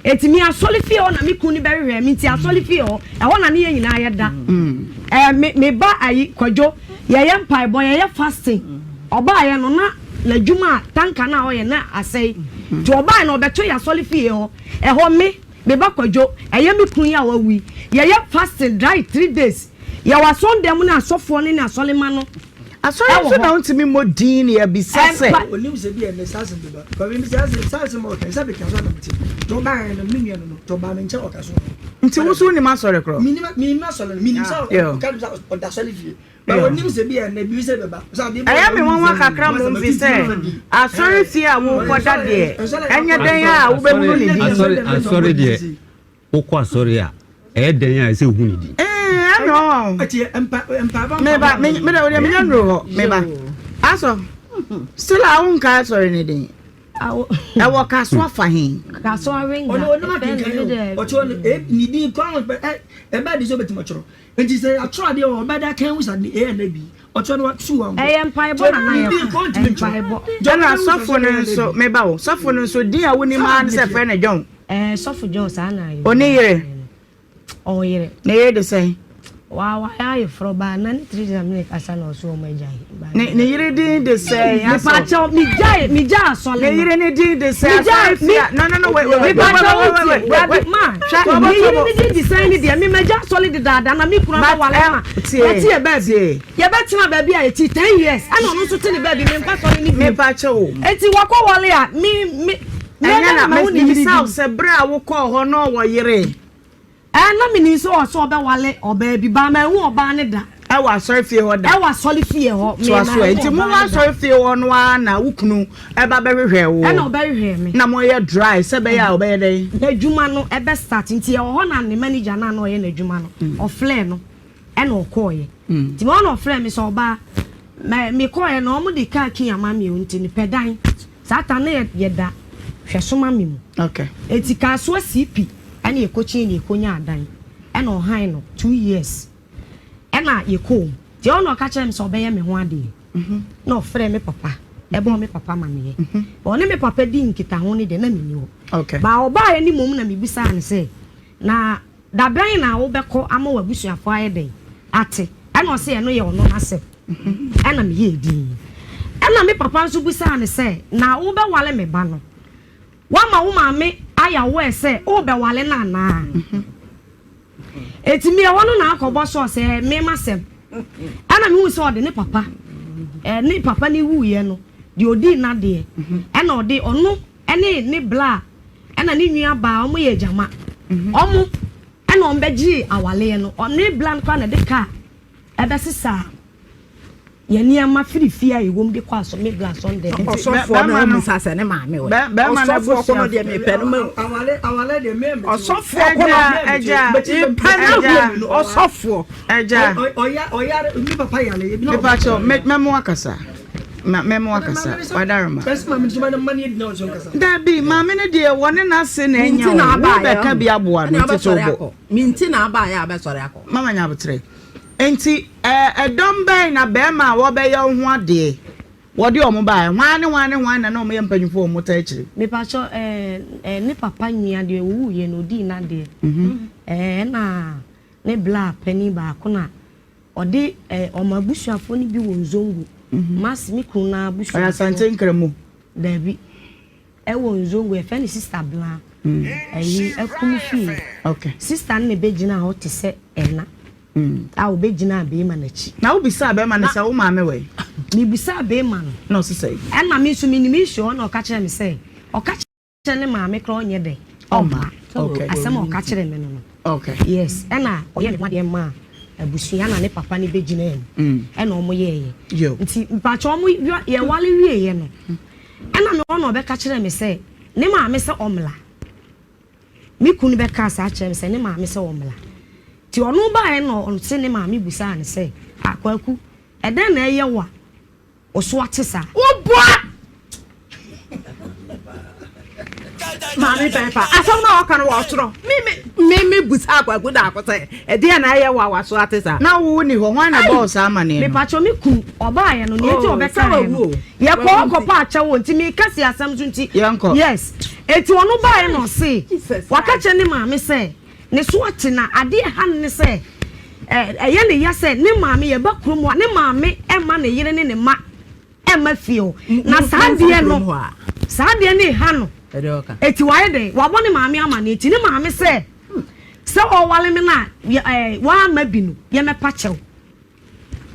Eti me asɔre fie hɔ na me kunu no bɛhwehwɛɛ me nti asɔre fie hɔ ɛhɔ na ne yɛn nyinaa yɛda. Ɛɛ me me ba ayi Kwadwo yɛyɛ mpaebɔ yɛyɛ fasting ɔbaayɛ no na n'adwuma a tanka no a ɔyɛ na asɛe nti ɔbaayɛ no ɔbɛto yɛ asɔre fie hɔ ɛhɔ me me ba Kwadwo ɛyɛ me kunu yi a wawu yi yɛyɛ fasting dry 3 days. Yɛwɔ asɔndan mu ne asɔfoɔ no ne asɔremma no Asɔre wɔ nso na hɔ. wontumi mmɔ din na yɛabisa sɛ. Ɛmpa. Onim sɛ bi a ɛnɛ saa asɛm bi ba. Kɔ mi saa asɛm saa asɛm a ɔka sɛ bɛka so anam te. Tɔ baa no me nua no no tɔ baa me nkyɛn ɔka so. Nti wo nso wonim asɔre korɔ? Minim minim asɔre no minim sɛ ɔka sɛ ɔda asɔre fie. Ba onim sɛ bi a ɛnɛ bi sɛ bɛba. Sɛ adeɛ bi Ɛyɛ me nwanwa kakra mmom fi sɛ asɔre fie a wokɔda deɛ ɛnyɛ dɛn a wobɛhunu ne din. Asɔre asɔre deɛ Wokɔ asɔre a, ɛyɛ dɛn a ɛsɛ sɛ wohu ne din? Ɛɛ, ɛna ɔwɔ o. Meba, me me deɛ menya nnuru hɔ. Meba. Asɔ, still a wonka asɔre ne din. Ɛwɔ Kasoa fa he? Kasoa wenga. Ɔno ɔno akenkan o. Ɔkyerɛ no e ne din kwan ɛ ɛbɛ de sɛ ɔbɛtumi ɔkyerɛ. Nti sɛ atwerɛ adeɛ wɔ ɔbɛda kan wusa ne ɛyɛ na bi. Ɔkyerɛ no su wɔn. Ɛyɛ mpaebɔ na na yɛ mpaebɔ. Ɛna sɔfo no nso meba o. Sɔfo no nso din a wonim ara ne sɛ frɛ no John. Ɛɛ sɔfo John saa na. Oni yere. Ɔwɔ yere. Ne yere de sɛn? Wa wayɛ ayeforɔ baa na ne tiri na mene kasa na ɔso ɔmo agyae. Ne ne yere din de sɛn? Asɔ. Mepakyɛw megyae megyae asɔle no. Ne yere ne din de sɛn? Megyae me. No no no wait wait wait wait wait wait wait wait. Ma hwɛ ne yere ne din de sɛn ne deɛ me magya asɔle dedaada na me kunu abɛwale ma yɛte yɛ baabi yɛbɛtena baabi a yɛte 10 years ɛna ɔno nso te ne baabi me nkɔ asɔle ne bio. Mepakyɛw. Eti wakɔ wale a me me. Ɛnyɛ na mebisa wo sɛ bere a wokɔɔ hɔ na ɔwɔ yere. Ɛɛ na menim sɛ ɔsɛ ɔbɛwale ɔbaa bi baa ma ɛho ɔbaa ne da. Ɛwɔ asɔre fie hɔ da. Ɛwɔ asɔre fie hɔ. Toa so ɛ nti mo wɔ asɔre fie hɔ no ara na wo kunu ɛba bɛhwehwɛ wo. Ɛna ɔbɛhwehwɛ me. Na mo yɛ dry sɛ bɛyɛ a ɔbɛyɛ dɛn. N'adwuma no ɛbɛ start nti ɛwɔ hɔ na ne manager na na ɔyɛ n'adwuma no ɔflɛ no ɛna ɔkɔɔyɛ. Nti wɔn na ɔflɛ me sɛ ɔbaa mɛ mekɔɔyɛ na wɔn de kaa key ama mi o nti ne pɛ dan saa ta ne yɛ da hwɛ so ma mi mu. Okay. Eti Kasoa CP ɛna yɛkɔkyin na yɛkɔnya adan ɛna ɔhan no 2 years ɛna yɛkɔɔ mu nti ɔna ɔka kyerɛ me sɛ ɔbɛyɛ me ho adeɛ na ɔfrɛ me papa ɛbɔ me papa ma meyɛ ɔne me papa di nkitaho no deɛ na menni hɔ. Baa ɔbaeɛ ne mmom na mebisaa no sɛ na dabɛn na wobɛkɔ ama w'abusuafoɔ ayɛ dɛn ate, ɛna ɔsɛ ɛno yɛ ɔno n'asɛm. Ɛna meyɛ din ɛna me papa nso bisaa no sɛ na wobɛwale me ba no, wama wo maame ayɛ aware sɛ wobɛwale no anaa? Eti mi ɛhɔ no na akɔbɔ sɔɔ sɛ mema sɛm ɛna mehu sɛ ɔde ne papa ne papa ne wuyɛ no deɛ ɔdii n'adeɛ ɛna ɔde ɔno ɛne ne bla ɛna ne nua baa ɔmo yɛ gyama ɔmo ɛna ɔmo bɛgye awaleɛ no. Ɔne bla no koraa na ɛde kaa ɛbɛsesa yɛ nneɛma firi fie a ɛwɔ mu de kɔ asɔ me bla asɔndɛ. Ɔsɔfoɔ no ɔmu sa sɛ ne maame wɔ ɔsɔfoɔ ko no deɛ mepɛ no ma Awale awale deɛ mɛ. Ɔsɔfoɔ ko no Ɛgya, mepɛ no ɔsɔfoɔ. Ɛgya. Ɔya ɔyare mi papa yare ebi na. Mepakyɛw, mɛmo akasa. Mɛmo akasa wadaroma. Bɛsi maame nso ma ne ma ne yɛ dina ɔsɔ nkasa. Dabi, maame no deɛ wɔne n'ase na ɛnya Minti wo na aba wobɛka bi aboa no nti to bɔ. Minti na aba yɛ abɛsɔre akɔ. Mama nya abotrɛ nti ɛdɔm bɛn na bɛrima a wɔbɛyɛ wo ho adeɛ wɔde ɔmo baa hwan ne hwan ne hwan na ɔmo yɛ mpanyinfoɔ ɔmo ta akyire? Mepakyɛ ɛɛ ɛɛ ne papa nua deɛ owuiɛ no odii n'adeɛ ɛna ne bla panin baako na ɔde ɔmo abusuafoɔ no bi wɔ Nzongo masi me kunu na Ɔyɛ abusuafoɔ. Asante Nkramu? Daabi, ɛwɔ Nzongo yɛfɛ ne Sister Bla ɛyi ɛkum fie. Sister no na ebɛgyina hɔ te sɛ ɛna a obɛgyina bɛrima n'akyi. Na wobisa bɛrima no sɛ wo maame wɔ yi? Mebisa bɛrima no. Na ɔsesa yi. Ɛna me nso menim issue hɔ na ɔka kyerɛ me sɛ ɔka kyerɛ ne maame koraa ɔnyɛ dɛn ɔmma. Asɛm a ɔka kyerɛ me no. Yes, ɛna ɔyɛ ne ho adeɛ ma abusua na ne papa ne bɛgyina mu ɛna ɔmo yɛɛyɛ. Nti mpakyɛ ɔmo yɛwale wieɛ no ɛna me hɔ na ɔbɛka kyerɛ me sɛ ne maame sɛ ɔmmla. Me kunu bɛka saa kyerɛ me sɛ ne maame sɛ ɔmmla. Nti ɔno baeɛ na ɔse ne maame busaa ne sɛ akwaku ɛdɛn na ɛyɛ wo a ɔso ate saa? Woboa maame pɛpa asɛm na ɔka no wɔ soro. Me me busa akwaku daako sɛ ɛdeɛ na ɛyɛ wo a waso ate saa? Na wo ni hɔ, hwan na bɔɔ saa amanneɛ no? Mepakyɛ me kunu ɔbaeɛ no neɛ nti Oh, ɔbɛkaeɛ sɛ no wawu o. yɛkɔ kɔpa akyɛw o nti meka si asɛm so nti. Yɛnkɔ. Yes, eti ɔno baeɛ na ɔse waka kyerɛ ne maame sɛ ne so ate na adeɛ ha no ne sɛ ɛyɛ ne ya sɛ ne maame yɛba kurom a ne maame ɛma ne yere ne ne ma ɛma fie o na saa deɛ no saa deɛ ne ha no eti wayɛ dɛ wabɔ ne maame ama ne eti ne maame sɛ ɔwale me na wama bi no yɛmɛpa kyɛw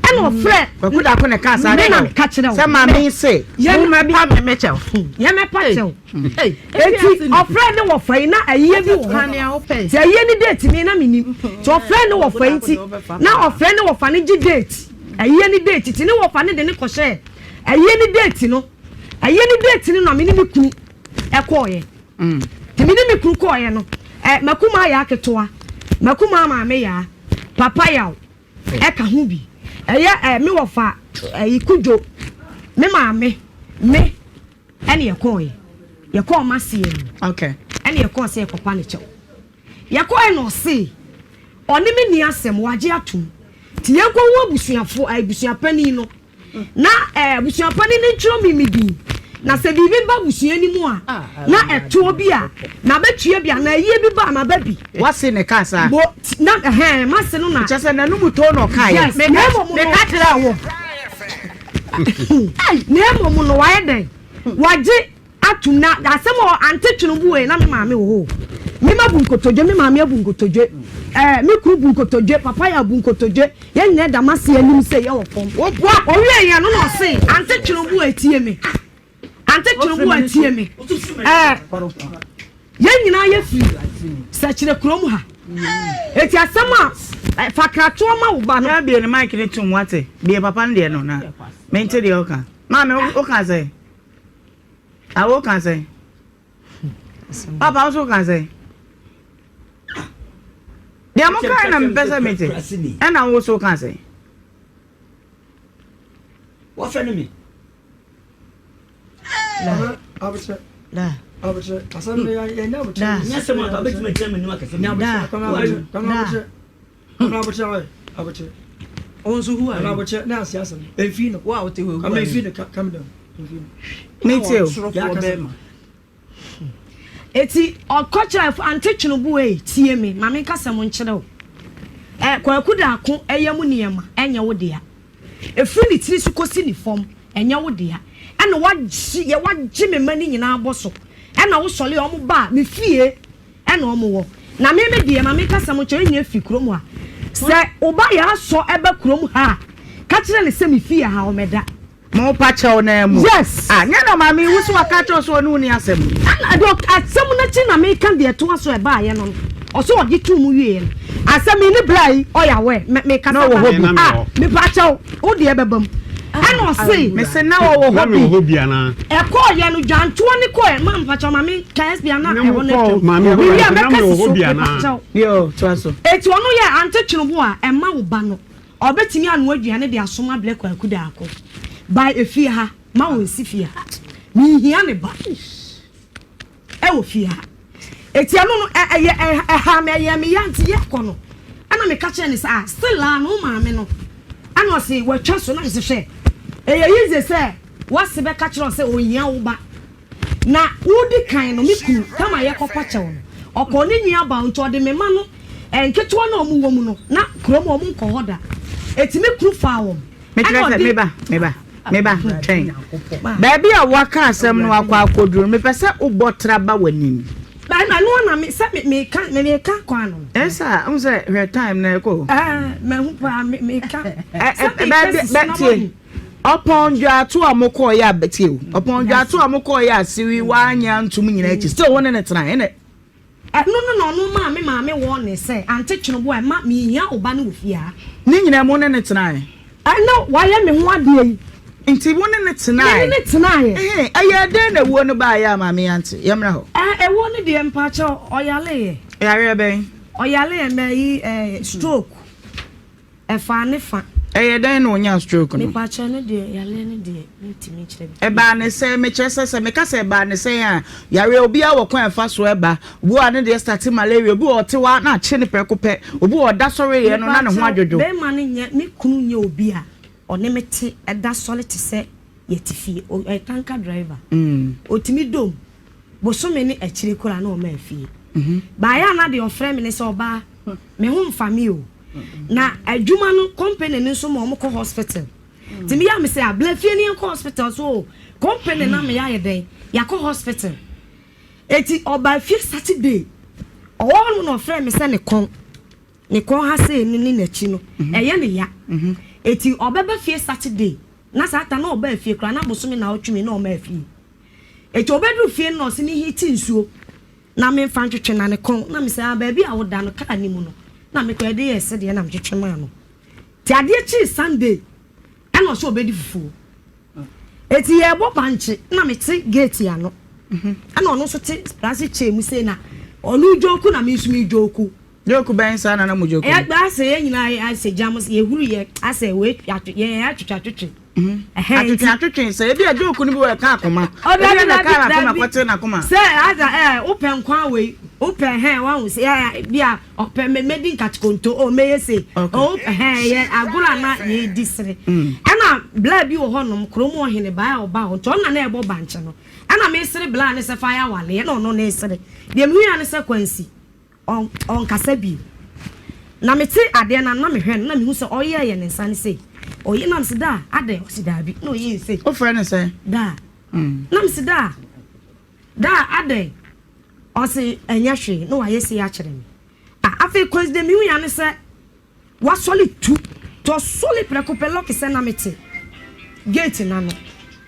ɛna ɔfrɛ. Kwaku Dako na ɛka saa Me na kyerɛ meka kyerɛ wo. Sɛ maame yi se Yɛmɛpa me mekyɛw. Yɛmɛpa kyɛw eti ɔfrɛ ne wɔfa yi na ayie bi wɔ hɔ nti ayie ne date mi na mi nim nti ɔfrɛ ne wɔfa yi nti na ɔfrɛ ne wɔfa ne gye date ayie ne date ti ne wɔfa ne de ne kɔhyɛ ayie ne date no ayie ne date no na mi ne mi kunu ɛkɔɔyɛ nti mi ne mi kunu kɔɔyɛ no makuma yɛ aketewa makuma maame yaa papa yaw ɛka ho bi ɛyɛ mi wɔfa ɛyi kudwo me maame me ɛne yɛkɔɔyɛ yɛkɔɔ maseɛ no ɛne yɛkɔɔ sɛ yɛkɔpa ne kyɛw yɛkɔɛ na ɔse ɔne me ni asɛm wagye atom nti yɛnkɔ ho abusuafo abusuapani no na abusuapani no ntwerɛ mi mi din. Na sɛ biribi ba abusua no mu a, na ɛtoɔ bi a, mabɛtua bi anaa ayie bi ba a, maba bi. W'ase na ɛkaa saa? Bo, na, ɛhɛn, m'ase no na. Kyerɛ sɛ n'anum too na ɔkaeɛ. Yes, na mmom no. Meka kyerɛɛ wo. Na mmom no, wayɛ dɛn? Wagye atom na asɛm a ante twene bu wei na me maame wɔ hɔ o. Me ma bu nkotodwe, me maame abu nkotodwe, ɛɛ me kunu bu nkotodwe, papa yɛ abu nkotodwe, yɛn nyinaa da m'ase anim sɛ yɛwɔ fam. Owie yɛn no na ɔse ante twene bu etie me, ante twene bu etie me, ɛɛ yɛn nyinaa yɛ firi sɛkyerɛ kurom ha. Eti asɛm a fa kratoɔ ma wo ba no. Yɛ bie ne mic ne tum wate bie papa no deɛ no na mente deɛ ɔka maame woka sɛ. Awo ka sɛn? Papa wo so ka sɛn? Deɛ mo kae na mepɛ sɛ mete. Ɛna wo so ka sɛn? Wɔfɛ ne me. Da. Da. Da. Mete o. Eti ɔkɔ kyerɛ ante twenobo ei tie me ma menka sɛm nkyerɛ wo ɛ Kwaku Daako ɛyɛ mu nneɛma ɛnyɛ wo dea ɛfiri ne tiri so kɔsi ne fam ɛnyɛ wo dea ɛna wagye yɛ wagye me mma no nyinaa bɔ so ɛna wosɔre a wɔn ba me fie Ɛna ɔmo wɔ. Na me me deɛ ma me nkasa mo nkyerɛ nyɛ fi kurom ha. Sɛ wo ba yɛ asɔ ɛba kurom ha a, ka kyerɛ no sɛ me fie ha ɔmɛda. Mo pa kyɛw naa mu. Yes. Ah nyɛ na maame yi wo so waka akyerɛ wo sɛ ɔne wo ni asɛm. Ɛna deɛ asɛm no akyi na meka deɛ ɛtoa so ɛbaayɛ no no ɔsɛ ɔgye too mu wieɛ no asɛm yi ne bra yi ɔyɛ aware me me kasa Na ɔwɔ hɔ bi. Ah mepa kyɛw wo deɛ ɛbɛba mu. Ɛna ɔse. Mese na ɔwɔ hɔ bi. Na mewɔ hɔ bi anaa? Ɛkɔɔyɛ no dwantoɔ ne kɔɛ ma mpakyɛw ma me ka SB ana Na ɛhɔ mo no kɔɔ atwam. maame hɔ Mewie a na mɛka mewɔ si hɔ so bi anaa? mepakyɛw. Yoo toa so. Eti ɔno yɛ ante twenobo a ɛma wo ba no ɔbɛtumi anoa aduane de asoma abrɛ Kwaku Daako by efie ha ma ɔnsi fie ha menhia ne ba. Ɛwɔ fie ha. Eti ɛno no ɛ ɛyɛ ɛ ɛhaa me ɛyɛɛ me ya nti yɛkɔ no ɛna meka kyerɛɛ no sɛ ah still a no wo maame no ɛna ɔse watwa so na mese hwɛ ɛyɛ easy sɛ w'ase bɛka kyerɛ wo sɛ ɔnhia wo ba na wodi kan no me kunu tam a yɛkɔpa kyɛw no ɔkɔɔ ne nua ba nti ɔde me ma no nketewa no a ɔmo wɔ mu no na kurom ɔmo nkɔ hɔ da eti me kunu faa wɔn Mekyerɛ sɛ, meba, meba, meba, twɛn. Baabi a woaka asɛm no akɔ akɔduru no, mepɛ sɛ wobɔ tra ba w'anim. Ɛno na me sɛ me meka me meka kwan no. Ɛsa, n sɛ hwɛ time na ɛkɔ. Ɛɛ, mahu paa me meka. Sɛ meka sisi na wahu. Ɔpɔn dwaato a mokɔɔ yɛ a tie o. Ɔpɔn dwaato a mokɔɔ yɛ a siwi wanyɛ antum nyinaa akyi. Still wo ne ne tena ɛnɛ. Ɛno no na ɔno maa me maame warning sɛ, Ante Kyenobo mma menhia wo ba no wɔ fie ha. Ne nyinaa mu wo ne no tenaeɛ? Ɛna wayɛ me ho adeɛ yi. Nti wo ne no tenaeɛ? Me ne no tenaeɛ. Ɛhee, ɛyɛɛ dɛn na ɛwuo no baeɛ a maame yi ante? Yɛmmra hɔ. Ɛɛ, ɛwuo no deɛ mpakyɛw, ɔyareeɛ. Yareɛ bɛn? Ɔyareeɛ na ayi ɛɛ stroke. Ɛfaa ne fa. Ɛyɛ dɛn na ɔnyaa stroke no? Mepakyɛ no deɛ yareɛ no deɛ mentumi nkyerɛ bi. Ɛbaa ne sɛn? Mekyerɛ sɛ sɛ meka sɛ ɛbaa ne sɛn a, yareɛ obiara wɔ kwan a ɛfa so ɛba. Obi wɔ hɔ a ne deɛ starte malaria, obi wɔ hɔ ɔte hɔ a na akye no prɛko pɛ, obi wɔ hɔ ɔda sɔreeɛ no na ne ho Mepakyɛw adwodwo. bɛɛma no nyɛ me kunu nyɛ obi a ɔne me te da sɔre te sɛ yɛte fie. Ɔyɛ tanker driver. Ɔtumi dom bosome ne akyire koraa na ɔmaa fie. Baeɛ a na deɛ ɔfrɛ me ne sɛ ɔbaa me ho mfa me o. Na adwuma no company no nso ma wɔn kɔ hospital. Nti me yɛ a me sɛ abla fie ne yɛn kɔ hospital so o company na me yɛ ayɛ dɛn yɛakɔ hospital. Eti ɔbaa fie Saturday ɔwɔ hɔ no na ɔfrɛ me sɛ ne kɔn ne kɔn ha sei no ne n'akyi no ɛyɛ ne ya. Eti ɔbɛba fie Saturday na saa ta na ɔbaa fie koraa na bosome na ɔtwe mi na ɔmaa fie. Eti ɔbɛduru fie no na ɔse me heat nsuo na memfa ntwetwe na ne kɔn na mesɛ ah baabi a woda no kaa no mu no na mekɔ ɛde yɛɛ sɛdeɛ na metwetwe maa no nti adeɛ kyee Sunday ɛna ɔsɛ ɔbɛdi fufuo eti yɛbɔ bankye na mete gate ano ɛna ɔno nso te plastic chair mu sei na ɔno dwoku na me nso me dwoku. Joke bɛn saa na na mo joke no? Ɛyɛ asɛ yɛn nyinaa asɛ gyam yɛhuru yɛ asɛ wei yɛn atwetwe atwetwe. Mhm. Atwetwe atwetwe sɛ ebi a joke no bi wɔ ɛka akoma. Ebi a na ɛka akoma kɔte n'akoma. Sɛ asa ɛɛ wopɛ nkwa wei. Wopɛ hɛn wahu sɛ yɛ bi a ɔpɛ mɛ mɛdi nkatekonto o mɛyɛ sei o hɛn yɛ agorɔ a na yɛdi sere ɛna bla bi wɔ hɔnom kurom ɔhene baa a ɔba hɔ nti ɔno na na ɛbɔ bankye no ɛna mesere bla ne sɛ fa yɛ awaleɛ na ɔno ne sere deɛ mehu ya ne sɛ kwansi ɔnkasa bio na mete adeɛ no na mehwɛ no na mehu sɛ ɔyɛ yɛ ne nsa ne sei ɔyɛ nam se daa adɛn ɔse daabi na ɔyɛ sei wofrɛ no sɛ daa nam se daa Daa adɛn? Ɔse ɛnyɛ hwee na wayɛ sei akyerɛ me. Ah afei Kwesi deɛ mehu ya ne sɛ wasɔle tu nti ɔsɔle prɛko pɛ lucky sɛ na mete gate no ano.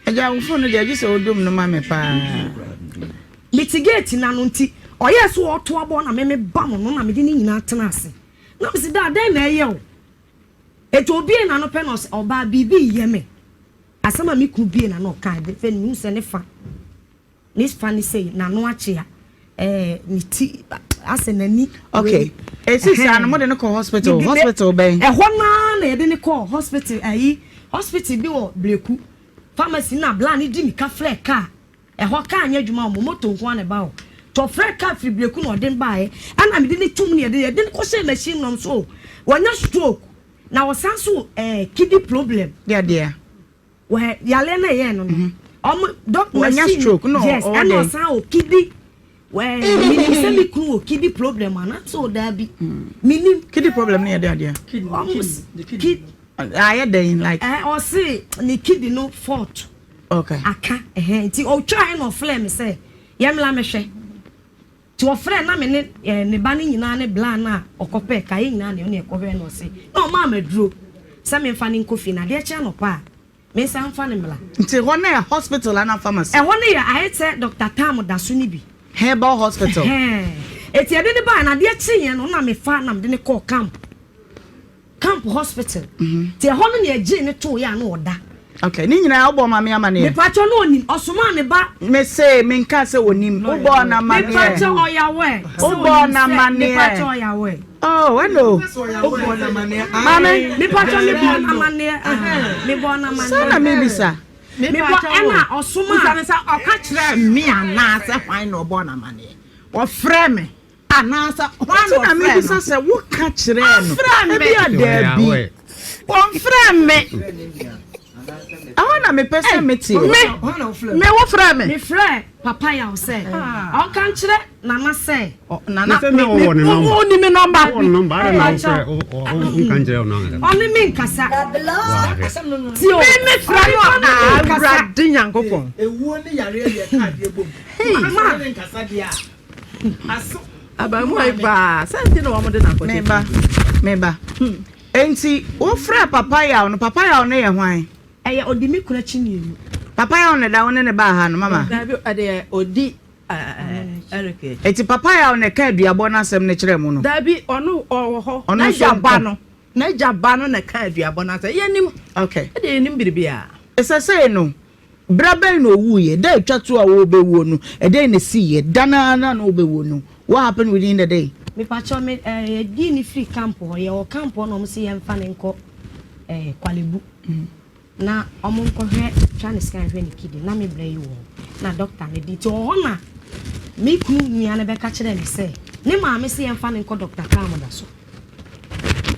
Agya wo phone no deɛ gye sɛ wodum no ma me paa. Mete gate no ano nti ɔyɛɛ sɛ ɔɔto abɔ na me me bam no na mede ne nyinaa tena ase na mese daa dɛn na ɛyɛ wo? Enti obiee n'ano pɛ na ɔse ɔbaa biribi reyɛ me. Asɛm a me kunu bue n'ano ɔkae de, afei mehu sɛ ne fa, ne fa ne sei, n'ano akyea, ɛɛ ne ti asɛ n'ani. Okay, esi saa no mo de no kɔ hospital, hospital bɛn? Ɛhɔ naa na yɛde no kɔɔ hospital, ayi, hospital bi wɔ Breku, pharmacy na bla ne di mika frɛ kaa, ɛhɔ kaa nyɛ adwuma wɔn, moto nko ara na ɛba hɔ. Tɔ frɛ kaa firi Breku na ɔde no baeɛ, ɛna mede no tum na yɛde yɛde no kɔhyɛɛ machine nom so, wanya stroke. Na ɔsan so ɛɛ kidney problem. Deɛ deɛ. Wɔ yaleɛ na ɛyɛ no no. Mhm. Ɔmo dɔk machine. Wɔnya stroke no yes ɛna ɔsan wɔ kidney. Wɛ minim sɛ mi kunu wɔ kidney problem ana so daabi. Minim. Kidney problem no yɛ deɛ adeɛ. Ɔmo kid. Ayɛ dɛn like. Ɛɛ ɔse ne kidney no fault. Okay. Aka ɛhɛn nti ɔtwa ɛna ɔflɛ mi sɛ yɛmla mɛhwɛ. Nti ɔfrɛɛ na me ne eh, ne ba no nyinaa ne bla no a ɔkɔpɛɛ ka yɛn nyinaa ne ɔne ɛkɔhwɛɛ no ɔse na ɔmaa me aduro sɛ memfa no nkɔ fie na adeɛ kye anɔpa a mensan mfa no mmra. Nti hɔ no yɛ hospital anaa pharmacy? Ɛhɔ no yɛ ayɛ sɛ Doctor Tam da so no bi. Herbal hospital? Ɛhɛn. Eti yɛde no baeɛ no adeɛ kyeeɛ no na mefa na mede no kɔɔ camp. Camp hospital. Nti ɛhɔ no na yɛgyee no too yɛ a na ɔda. Okay, ne nyinaa wobɔ maame amaneɛ? Mepakyɛ no onim, ɔsomaa ne ba. Me se menka sɛ onim, wobɔɔ no amaneɛ? Mepakyɛ ɔyɛ aware. Wobɔɔ no amaneɛ? Mepakyɛ ɔyɛ aware. Oh, hello. Maame. Mepakyɛ mebɔɔ no amaneɛ. Mebɔɔ no amaneɛ. Sɛ na mebisa. Mebɔ ɛna ɔsomaa. Bisa ne sɛ ɔka kyerɛɛ me anaasɛ hwan na ɔbɔɔ no amaneɛ? Ɔfrɛ me. Anaasɛ hwan na ɔfrɛɛ no? Mebisa sɛ woka kyerɛɛ no? Ebia daabi. Ɔmfrɛɛ me. Ɛhɔ na mepɛ sɛ mete o. Me, me wofrɛɛ me. Mefrɛɛ Papa Yaw sɛ ɔnka nkyerɛ Nana sɛ. Nana, me, me, wonni me nɔmba. Ɔne me nkasa. Tio. Me mefrɛ no a, Awurade Nyankopɔn. Ewuo ne yareɛ deɛ ɛka adeɛ bom. Hey, ma. Ne nkasa deɛ a. Abaamua yi paa, sɛ nti na wɔn de no akɔhyɛ. Meba, meba. Enti wofrɛ Papa Yaw no, Papa Yaw no yɛ hwan? Ɛyɛ odi me kunu akyi mmienu. Papa Yaw na ɛda wo ne ne baa ha no, mama? Dabi, ɛdeɛ odi Eric akyi. Enti Papa Yaw na ɛka aduabɔ no asɛm no kyerɛɛ mo no? Dabi, ɔno ɔwɔ hɔ. Ɔno nso N'agya ba nkɔ. no, n'agya ba no na ɛka aduabɔ no asɛm. Yɛnim. Okay. Ɛdeɛ yɛnim biribiara. Sɛsɛɛ no, Berɛ bɛn na ɔwuiɛ? Da a ɛtwa toɔ a ɔrebɛwuo no, ɛdɛn na ɛsiiɛ? Da no ara na na ɔrebɛwuo no, what happened within the day? Mepakyɛw me eh, yɛdii no firi camp hɔ, yɛwɔ camp hɔ na wɔn se yɛnfa no nkɔ eh, Kwalebu na wɔn nkɔhwɛ twa ne scan hwɛ ne kidney na me brɛ yi wɔ hɔ na doctor no de nti wɔ hɔ na me kunu nua no bɛka kyerɛɛ me sɛ ne maame se yɛnfa no nkɔ doctor Kam da so.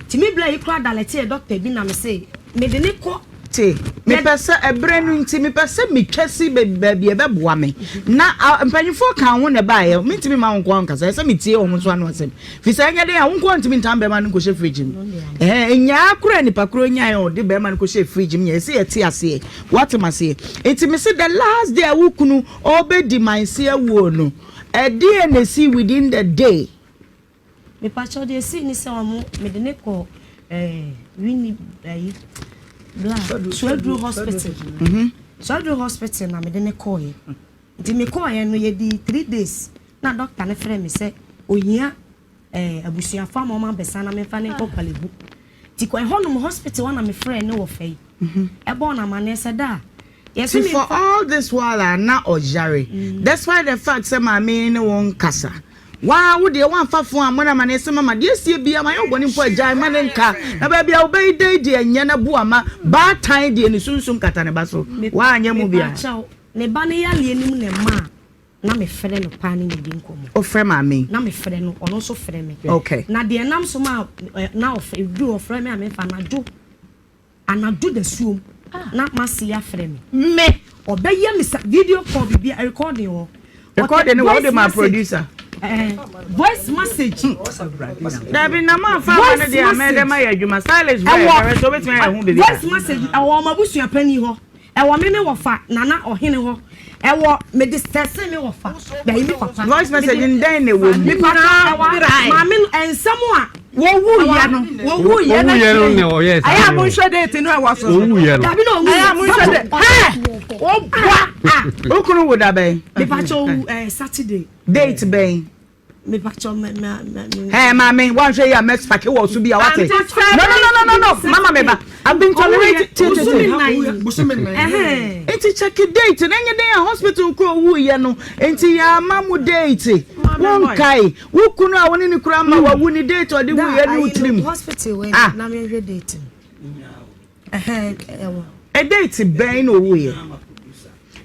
Nti me bra yi koraa dalɛteɛ doctor bi na me se mede ne kɔ. Te, mepɛ sɛ, ɛberɛ no nti, mepɛ sɛ metwa si baabi a ɛbɛboa me. Na mpanimfoɔ ka ho na ɛbaeɛ, mentumi mma wo nko ara nkasa, ɛsɛ sɛ metie wɔn nso ano asɛm. Firi sɛ ɛnyɛ den a, wo nko ara ntumi ntam bɛrima no nkɔhyɛ fridge mu. Ɛhɛn, nyaa koraa nipa korɔ nyaeɛ a ɔde bɛrima no kɔhyɛɛ fridge mu nyɛ, ɛsɛ yɛte aseɛ. Woate m'aseɛ? Nti mese the last day a wo kunu ɔrebɛdi manse awuo no, ɛdeɛn na ɛsii within the day? Mepakyɛw deɛ esii ne sɛ ɔmo mede ne kɔ ɛɛ winni ɛyi bla suaduro hospital mhm. Suaduro hospital na mede ne kɔɔyɛ nti me kɔɔyɛ no yɛdi 3 days na doctor ne frɛ me sɛ ohia ɛɛ abusuafo ama ɔmo abɛsa na memfa ne nkɔ Korle Bu nti kɔ ɛhɔnom hospital hɔ na me frɛ ne wɔ fɛ yi ɛbɔɔ no amaneɛ sɛ da a See, for all this while a na ɔyare despite the fact sɛ maame yi ne wo nkasa waa wo deɛ woamfa fon ammɔ no amaneɛ sɛ mama deɛ asie biara mayɛ wo bɔne mpo a gyae ma ne nka na baabi a wobɛyi da yi deɛ nyɛ na bu ama baatan deɛ ne sunsum kata ne ba so woanyɛ mu biara. Mepakyɛw, ne ba no yareɛ no mu na ɛmaa. Na mefrɛ no paa ne no di nkɔmmɔ. Wofrɛ maame yi? Na mefrɛ no, ɔno nso frɛ me. Okay. Na deɛ ɛnam so ma na ɔfrɛ, ɛduru ɔfrɛ me a memfa anadwo, anadwo dasuom na m'ase afrɛ me. Me. Ɔbɛyɛ me sa video call biribi recording wɔ. Recording wɔ wode ma producer. Eh, voice message. Dabi na ma fa ma no deɛ mɛdɛ ma yɛ adwuma stylist boy ɛwɔ sɛ wobɛtumi ayɛ ho biribi. Voice message ɛwɔ ɔmo abusua panyin hɔ. Ɛwɔ me me wɔfa Nana Ɔhene hɔ. Ɛwɔ me de sɛse me wɔfa bɛyi me papa. Voice message no dɛn na ɛwɔ mu? Me papa ɛwɔ maame no nsɛm a. Wɔwu yɛ no wɔwu yɛ no akyi. Ɛyɛ a monhwɛ date no ɛwɔ so. Wɔwu yɛ no. Dabi na owu yɛ. Ɛyɛ a monhwɛ date. Hɛ wɔboa a. Wo kunu wu da bɛn? Me pa kyɛ owu ɛɛ Saturday. Date bɛn? Mepakyɛw me me me. Hey, maame, wanhwɛ yi a mɛ spark wɔ so bi a wate. No no no no no no, mama me ba. I've been tolerating. Bosome nnan. Nti check date na nye den a hospital kuro wu yɛ no. Nti ya ama mu date. Wonkae. Wo kunu a wo ne ne kura ma wawu ne date ɔde wu yɛ ne wo tirim. Hospital wei Ah. na me hwɛ date no. Ɛhɛn ɛwɔ. E date bɛn na owu yɛ?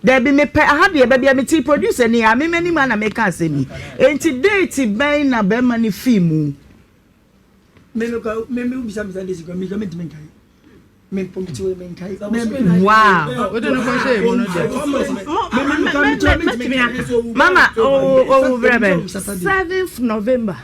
Dabi mepɛ aha deɛ baabi a mete producer ni a me m'anim a na meka asɛm yi. Enti date bɛn na bɛrima no fii mu? Wow. Mama owu brɛ bɛn? 7th November.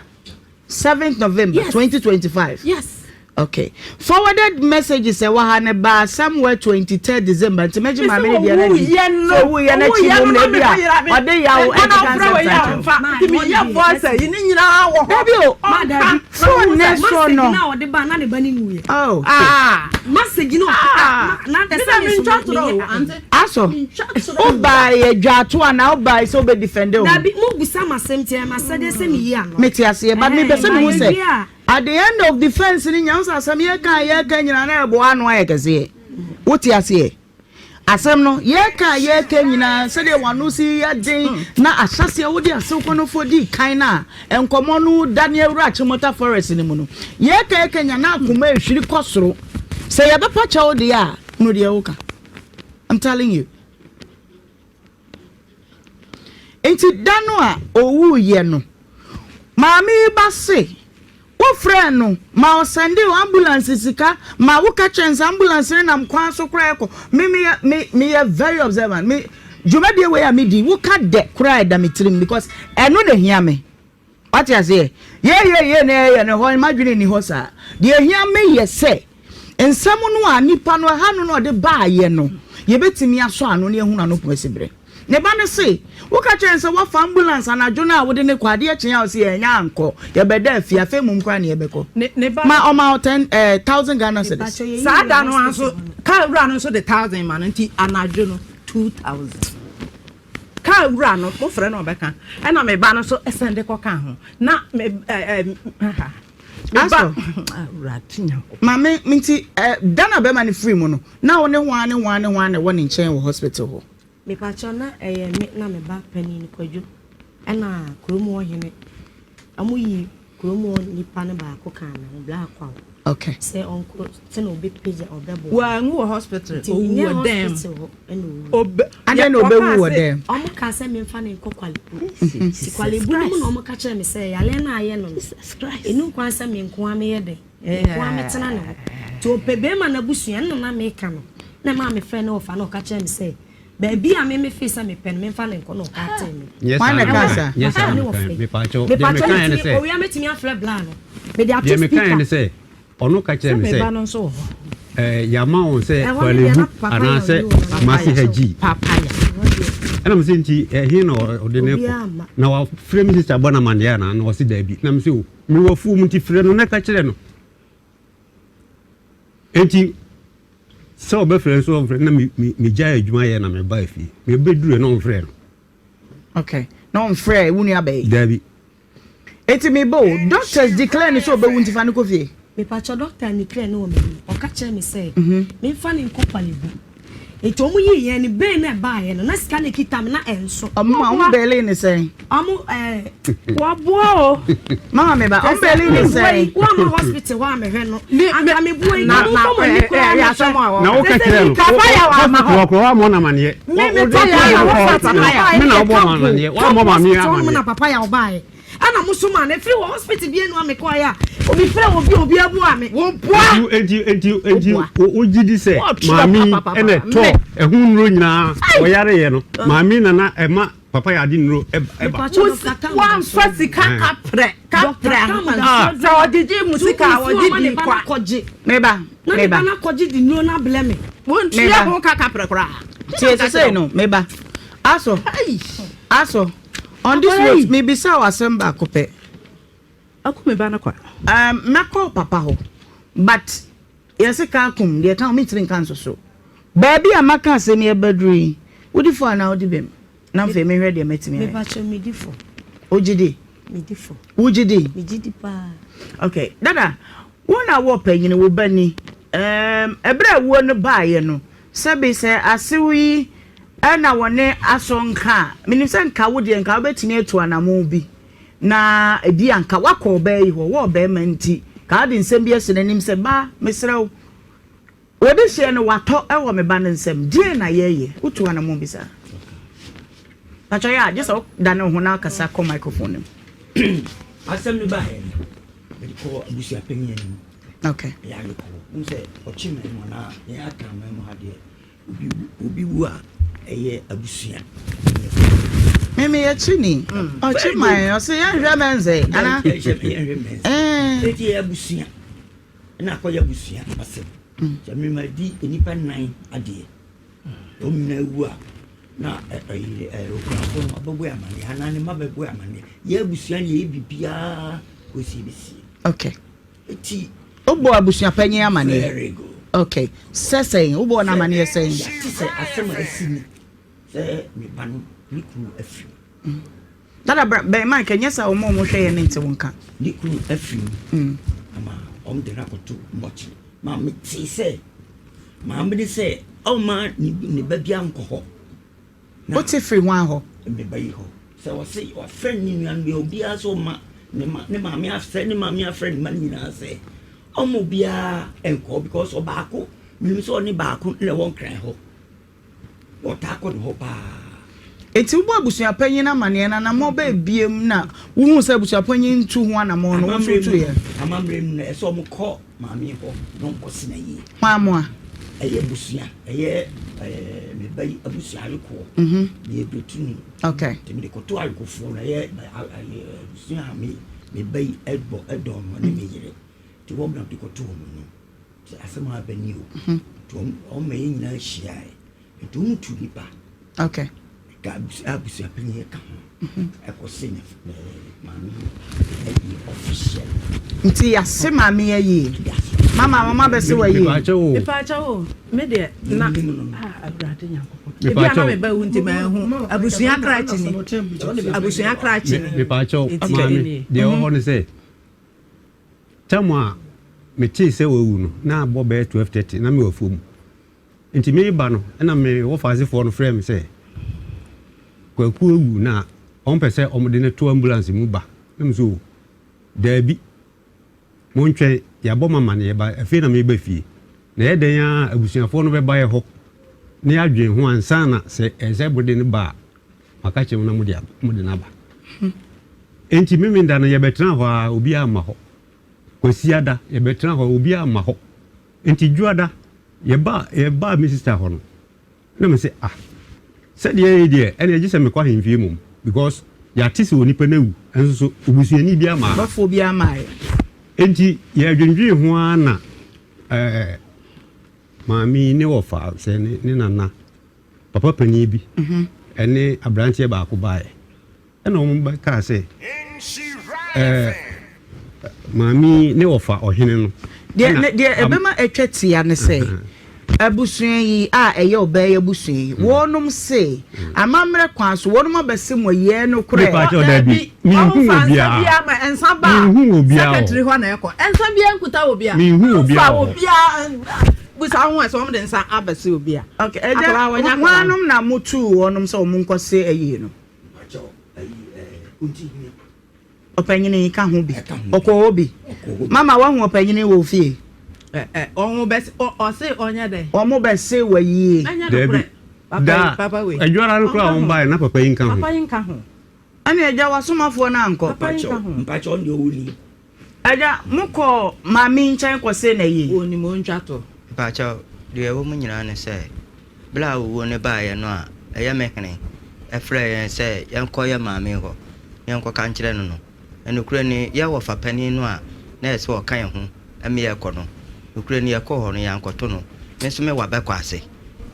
7th November Yes. 2025. Yes. Okay. Forwarded messages ɛwɔ ha no baa somewhere 23rd December nti mɛgye maame no deɛ no adi. Owuyɛ no Sɛ owuyɛ no akyi mmom na ebi a ɔde yaw ɛkeka nsɛm saa kyerɛ. Nti meyɛ voice ayi ne nyinaa wɔ hɔ. Dabi o, Ɔnka. phone ne so Message no. na ɔde ba na ne ba ne nwuiɛ. Oh. Ah. Message no Ah. na de Me sɛ na me so mentwa torɔ o, me ante. Aso, Mentwa torɔ. wobaeɛ dwaato anaa wobaeɛ sɛ wobɛdefɛnde wo ho? Dabi mo busa m'asɛm nti ɛyɛ m'asɛdeɛ sɛ meyi ano. Mete aseɛ but mepɛ sɛ mehu Ɛhɛn, sɛ mayɛ wie a. at the end of defence no nyinaa sɛ asɛm yɛka a yɛka nyinaa na ɛboa ano ayɛ kɛseɛ. Wote aseɛ? Asɛm no yɛka a yɛka nyinaa sɛdeɛ w'ano si yɛ den na ahyɛseɛ wode asew kɔnɔfoɔ dii kan no a nkɔmmɔ no da ne awura Achimota forest no mu no yɛka yɛka nya na akoma ɛhwiri kɔ soro sɛ yɛbɛpa kyɛw deɛ a hunu deɛ woka. I'm telling you. Nti da no a owuiɛ no, maame yi ba se wofrɛɛ no ma ɔsɛndee wo ambulance sika ma woka kyerɛ no sɛ ambulance no nam kwan so koraa ɛkɔ. Me meyɛ me meyɛ very observant. Me dwumadie wei a medi woka dɛ koraa ɛda me tirim because ɛno na ehia me. Wate aseɛ? Yei-yei-yei na yɛyɛ no hɔ, m'adwene nni hɔ saa. Deɛ ɛhia me yɛ sɛ, nsɛm no a nipa no, ɛha no na ɔde baeɛ no, yɛbɛtumi asɔ ano na yɛahunu ano pono siberɛ. Ne ba no se, woka kyerɛ no sɛ woafa ambulance anadwo no a wode no kɔ, adeɛ kyee a ɔse yɛannya ankɔ, yɛbɛda afie, afei mmom koraa na yɛbɛkɔ. Ne ba Ma no. ɔma wo ten, eh, thousand Ghana cedis. Saa da no ara nso, kaa wura no nso de thousand ma no, nti anadwo no, 2000. Kaa wura no, mo frɛ no ɔbɛka. Ɛna me ba no nso sɛnde kɔ kaa ho. Na me ɛɛ me ba awurade nyankopɔn. Maame nti ɛ da na bɛrima no firi mu no na wo ne hwan ne hwan ne hwan na ɛwɔ ne nkyɛn wɔ hospital hɔ? Mepakyɛw na ɛyɛ me na me ba panin Kwadwo ɛna kurom hɔ hene. Ɔmo yi kurom hɔ nipa no baako kaa me ho, Bla Akwaw. Okay. Sɛ ɔnkɔ sɛ na ɔbɛpagya ɔbɛboa. Wanwu wɔ hospital, Nti owu nyɛ wɔ dɛm. hospital hɔ ɛna owu. Obe Adɛn na yɛ ɔbɛwu ɔkaa wɔ sɛ dɛm? Ɔmo kaa sɛ memfa no nkɔ Kwalebu. Nti Kwalebu no mu na ɔmo ka kyerɛɛ me sɛ yareɛ no a ayɛ no no, ɛnu kwan sɛ me nko ara meyɛ dɛn, me nko ara metena ne ho. Nti ɔpɛ bɛrima no abusua, ɛno na na meka no. Na ɛmaa mefrɛɛ ne wɔfa na ɔka kyerɛɛ me sɛ Baabi a me me feel sɛ mepɛ no memfa no nkɔ na ɔkaa tee me. Nyɛ Hwan saa na na ɛkaa mekae. saa? Nyɛ saa Papa na ne mekae. wɔfrɛ. Mepaakyɛw, deɛ Mepaakyɛw mekaeɛ ne metumi sɛ, owia metumi afrɛ bla no. Mede ato deɛ mekaeɛ ne speaker. sɛ, ɔno ka kyerɛɛ Sɛ me me sɛ, ba no nso wɔ hɔ. ɛɛ, yɛama wɔn sɛ Ɛhɔ no deɛ Korle-Bu na papa yɛ anaasɛ ɔne wɔ na Kumasi papa yɛ. Hajji. Papa yɛ. Ɛhɔ deɛ Ɛna mese nti ɛhe na ɔde no rekɔ? obiara amma. Na wafrɛ me sister bɔ no amanneɛ anaa? Na ɔse daabi. Na mese o, mewɔ afuom nti frɛ no na ka kyerɛ no. Enti sɛ ɔbɛfrɛ nso ɔmfrɛ na megyae adwuma yɛ na mebaa fie. Mebɛduru na ɔmfrɛ no. Okay. Na ɔmfrɛ wo nua bɛyi? Daabi. Enti meba o, doctors declare no sɛ ɔbɛwu nti fa no kɔ fie. Mepakyɛ doctor declare no wɔ m'anim. Ɔka kyerɛ me sɛ memfa no nkɔ Kwalebu. Nti ɔmo yii yɛn no bail no ɛbaeɛ no na sika no ɛkita me na ɛnso. Ɔmo ma ɔmo baili ne sɛn? Ɔmo ɛɛ. Waboa o. Mama me ba ɔmo baili ne sɛn? Wɔn ma hospital hɔ a mehwɛ no. Anka me bua yi na mo nfa mo ani koraa na hwɛ. Na wo ka kyerɛ no. Hospital hɔ koraa wa mɔ na amaneɛ. Me me pa yɛ a wɔfa papa yɛ. Me na ɔbɔ ma amaneɛ. Wa mɔ maame yɛ amaneɛ. Na papa yɛ ɔbaeɛ. Ɛna mo so maa no ɛfiri wɔ hospital bi anu a mekɔɛ a obi frɛ obi obi aboa me. Woboa. Enti enti enti wogye di sɛ maame yi ɛna ɛtɔ ɛho nnuro nyinaa ɔyare yɛ no maame na na ɛma papa yɛ ade nnuro ɛba. Wamfa sika kaprɛ kaprɛ sɛ ɔgyegye mu sika a ɔgye di kwa. Meba Na ne ba no akɔgye de nnuro no abrɛ me. Wontua ho ka kaprɛ koraa. Tie sesei no meba aso aso. On this note, mebisa wo asɛm baako pɛ. Aku me ba no kwa. Um, mɛkɔ wo papa hɔ, but yɛse ka akum, deɛ ɛka ho mentumi nka nso so. Baabi a maka asɛm yi abɛduru yi, wodi fɔ anaa wodi bem? Na afei mehwɛ deɛ mɛtumi ayɛ. Mepakyɛ medi fɔ. Wogye di? Medi fɔ. Wogye di? Megye di paa. Okay, dada, wo na wɔ panyini, wo ba ni. Um, ɛberɛ a wuo no baeɛ no, Sɛbe sɛ asew yi na wɔne asɔ nka a, menim sɛ nka wo deɛ nka wobɛtumi atu anamon bi na ebia nka woakɔ ɔbaa yi hɔ, wɔ ɔbarima nti, nka wode nsɛm bi asi n'anim sɛ, Ba, mesrɛ wo, wo dehyeɛ no watɔ wɔ me ba no nsam, deɛn na yɛyɛ? Wotu anamon bi saa? Pakyɛ yɛ a, gye sɛ wodane wo ho na akasa kɔ microphone no mu. Asɛm no baeɛ no, mede kɔɔ abusuapanin anim. Okay. Ɛyɛ ayekoo. Wohu sɛ ɔkye man mu anaa yɛn aka man mu ha deɛ obi wu obi wu a ɛyɛ abusua. Me me yɛ kyini. Ɔkye man ɔse yɛnhwɛ mɛnze ana. Yɛnhwɛ mɛnze. Eti yɛ abusua. Ɛna akɔyɛ abusua asɛm. Sɛ me ma di nnipa nan adeɛ. Wɔn nyinaa wu a na ɛyɛ okunafo no ɔbɛbɔ amaneɛ anaa ne mma bɛbɔ amaneɛ. Yɛ abusua ne yɛ biribiara kɔsi bɛsie. Okay. Eti. Wobɔ abusuapanyin amaneɛ? Very good. Okay. Sɛ sɛn? Wobɔɔ no amaneɛ sɛn? Yɛate sɛ asɛm a asi ni sɛ me ba no ne kunu afiri mu. Mm. Dada bra bɛn mic ɛnyɛ sɛ wɔn a wɔhwɛ yɛn no nte wo nka. Ne kunu afiri mu. Mm. Ama wɔn de no akɔto mɔkyere. Ma metee sɛ maame de sɛ ɔmma ne ba bi ankɔ hɔ. Na Wote firi hwan hɔ? Me ba yi hɔ. Sɛ ɔse wafrɛ ne nuanom bia obiara sɛ ɔma ne ma ne maame afrɛ ne maame afrɛ ne ma no nyinaa sɛ ɔma obiara nkɔ because ɔbaako menim sɛ ɔne baako na ɛwɔ nkran hɔ ɔtaa kɔ ne hɔ paa. Enti wobɔ abusuapanyin amanneɛ no anammɔn bɛɛ biam na wohuu sɛ abusuapanyin ntu ho anammɔn no, wo nso wotuiɛ? Amammerɛ mu no ɛsɛ wɔkɔ maame hɔ na wɔkɔsi no ayie. Hwan mmoa? Ɛyɛ abusua, ɛyɛ ɛɛ me ba yi abusua ayekoɔ. Mhm. Meyɛ dotuni. Okay. Nti mede kɔto ayekofoɔ no ɛyɛ abusua a me me ba yi ɛbɔ ɛdɔn no ne me yere. Nti wɔn na mede kɔto wɔn anim. Sɛ asɛm a aba ni o. Mhm. Nti wɔn wɔn ma yɛn nyinaa hyiaeɛ. Nti wɔn tu nipa. Okay. Ka abusua panyin ka ho. Ɛkɔ se ne maame ayi official. Nti yase maame ayi. Mama mama bɛse wayi. Mepaakyɛ o. Mepaakyɛ o. Me deɛ na ah awurade nyankopɔn. Ebi a na me ba wu nti ma ehu abusua krakye ni. Abusua krakye ni. Mepaakyɛ o maame deɛ ɛwɔ hɔ ne sɛ tam a metee sɛ wawu no na abɔ bɛyɛ 12:30 na mewɔ afuom. Nti mereba no na me wɔfaasefoɔ no frɛɛ me sɛ Kwaku awu na wɔmpɛ sɛ wɔde no to ambulance mu ba. Na me sɛ o, daabi, montwɛn, yɛabɔ mo amaneɛ ba afei na mereba fie. Na ɛyɛ dɛn ara a abusuafoɔ no bɛba yɛ hɔ na yɛadwen ho ansa na sɛ ɛsɛ sɛ mode no ba a, maka kyerɛ mo na mode mode no aba. Enti Memenda no yɛbɛtenaa hɔ ara, obiara amma hɔ. Kwasiada yɛbɛtenaa hɔ, obiara amma hɔ. Nti Dwoada, yɛbaa yɛbaa me sister hɔ no, na me se ah, sɛdeɛ ɛyɛ deɛ, ɛneɛ gye sɛ mekɔ ahemfie mmom, because yɛate sɛ onipa no awu, nso so obusuani biara mmaa ha. Bɔfoɔ biara mmaeɛ. Nti yɛdwendwenee ho ara na ɛɛ maame yi ne wɔfa sɛ ne ne nana, papa panin bi, ɛne aberanteɛ baako baeɛ. Ɛnna wɔbɛkaa sɛ, Ɛɛ, maame yi ne wɔfa ɔhene no. Deɛ deɛ ɛbɛma atwa tia ne sɛ, abusua yi a ɛyɛ ɔbaa yi abusua yi, wɔnom se amammerɛ kwan so wɔnom abɛse mo yɛ nokorɛ. Mepa kyɛw dabi, menhu obiara. Nsa ba Menhu obiara wɔ secretary hɔ na ɛkɔ. Nsa biara nkuta obiara. Menhu obiara wɔ hɔ. Busa wo ho ɛ sɛ wɔn de nsa abɛse obi a. Okay, ɛgya, hwannom na motuu wɔnom sɛ wɔn nkɔse ayie no? Ɔpanyini yi ka ho bi. Ɔkɔɔ hɔ bi. Mama wahu ɔpanyini wɔ ofie. Ɔmo bɛse ɔse ɔnyɛ dɛ. Ɔmo bɛse wayie. Dabi. Da adwara no koraa wɔn baeɛ na papa yi nka ho. Papa yi nka ho. Ɛne agya w'asomafoɔ no ankɔ. Papa yi nka ho. Mpakyɛ ɔno deɛ ɔwɔ ni. Agya mo kɔɔ maame yi nkyɛn kɔ se na yie. Ɔnim ɔntwa to. Mpakyɛw, deɛ ɛwɔ mu nyinaa ne sɛ, berɛ a owuo no baeɛ no a ɛyɛ me hene frɛɛ yɛn sɛ yɛnkɔ yɛn maame hɔ na yɛnkɔka nkyerɛ no no, na nokorɛ ni, yɛn wɔfa panin no a na ɛsɛ sɛ ɔka yɛn ho ma yɛkɔ no, nokorɛ ni, yɛkɔɔ hɔ no, yɛankɔto no. Me nso me wabɛkɔ ase.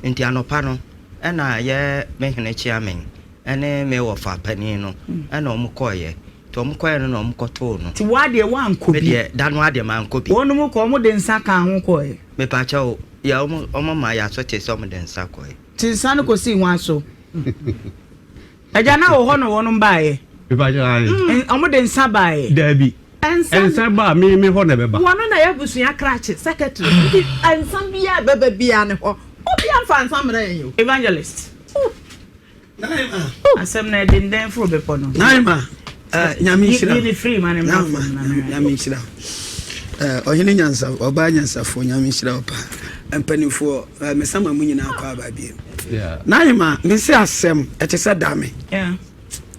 Enti anɔpa no, ɛna yɛ me hene kyeamen ne me wɔfa panin no, ɛna wɔkɔeɛ. Nti wɔn kɔɛ no na wɔn kɔ too no. Nti woa deɛ woankɔ bi? Me deɛ da no ara deɛ mankɔ bi. Wɔnom kɔ, wɔn de nsa kaa ho kɔɛ? Mepakyɛw, yɛ wɔn, wɔn maa yɛ aso tee sɛ wɔn de nsa kɔɛ. Nti nsa no kɔsii hwan so? Agya na wɔ hɔ na wɔnom baeɛ? Mepakyɛw, ae. Wɔn de nsa baeɛ? Daabi, nsa ba a me, me hɔ na ɛbɛba. Wɔn na yɛ abusua krakye, secretary, nti nsa biara a ɛbɛba biara ne hɔ. Obiara mfa nsa mmrɛ yɛn o. Evangelist. Asɛm no ɛdendɛn foro bepɔ no. Naima, eh, nyame nhyira. Yi ne firi ma ne mma fam na me. Nyame nhyira. Eh, ɔhene nyansa, ɔbaa nyansafoɔ, nyame nhyira wo paa. Mpanimfoɔ, eh, mesama mu nyinaa kɔ aba bio. Naima, mese asɛm, ɛte sɛ dame.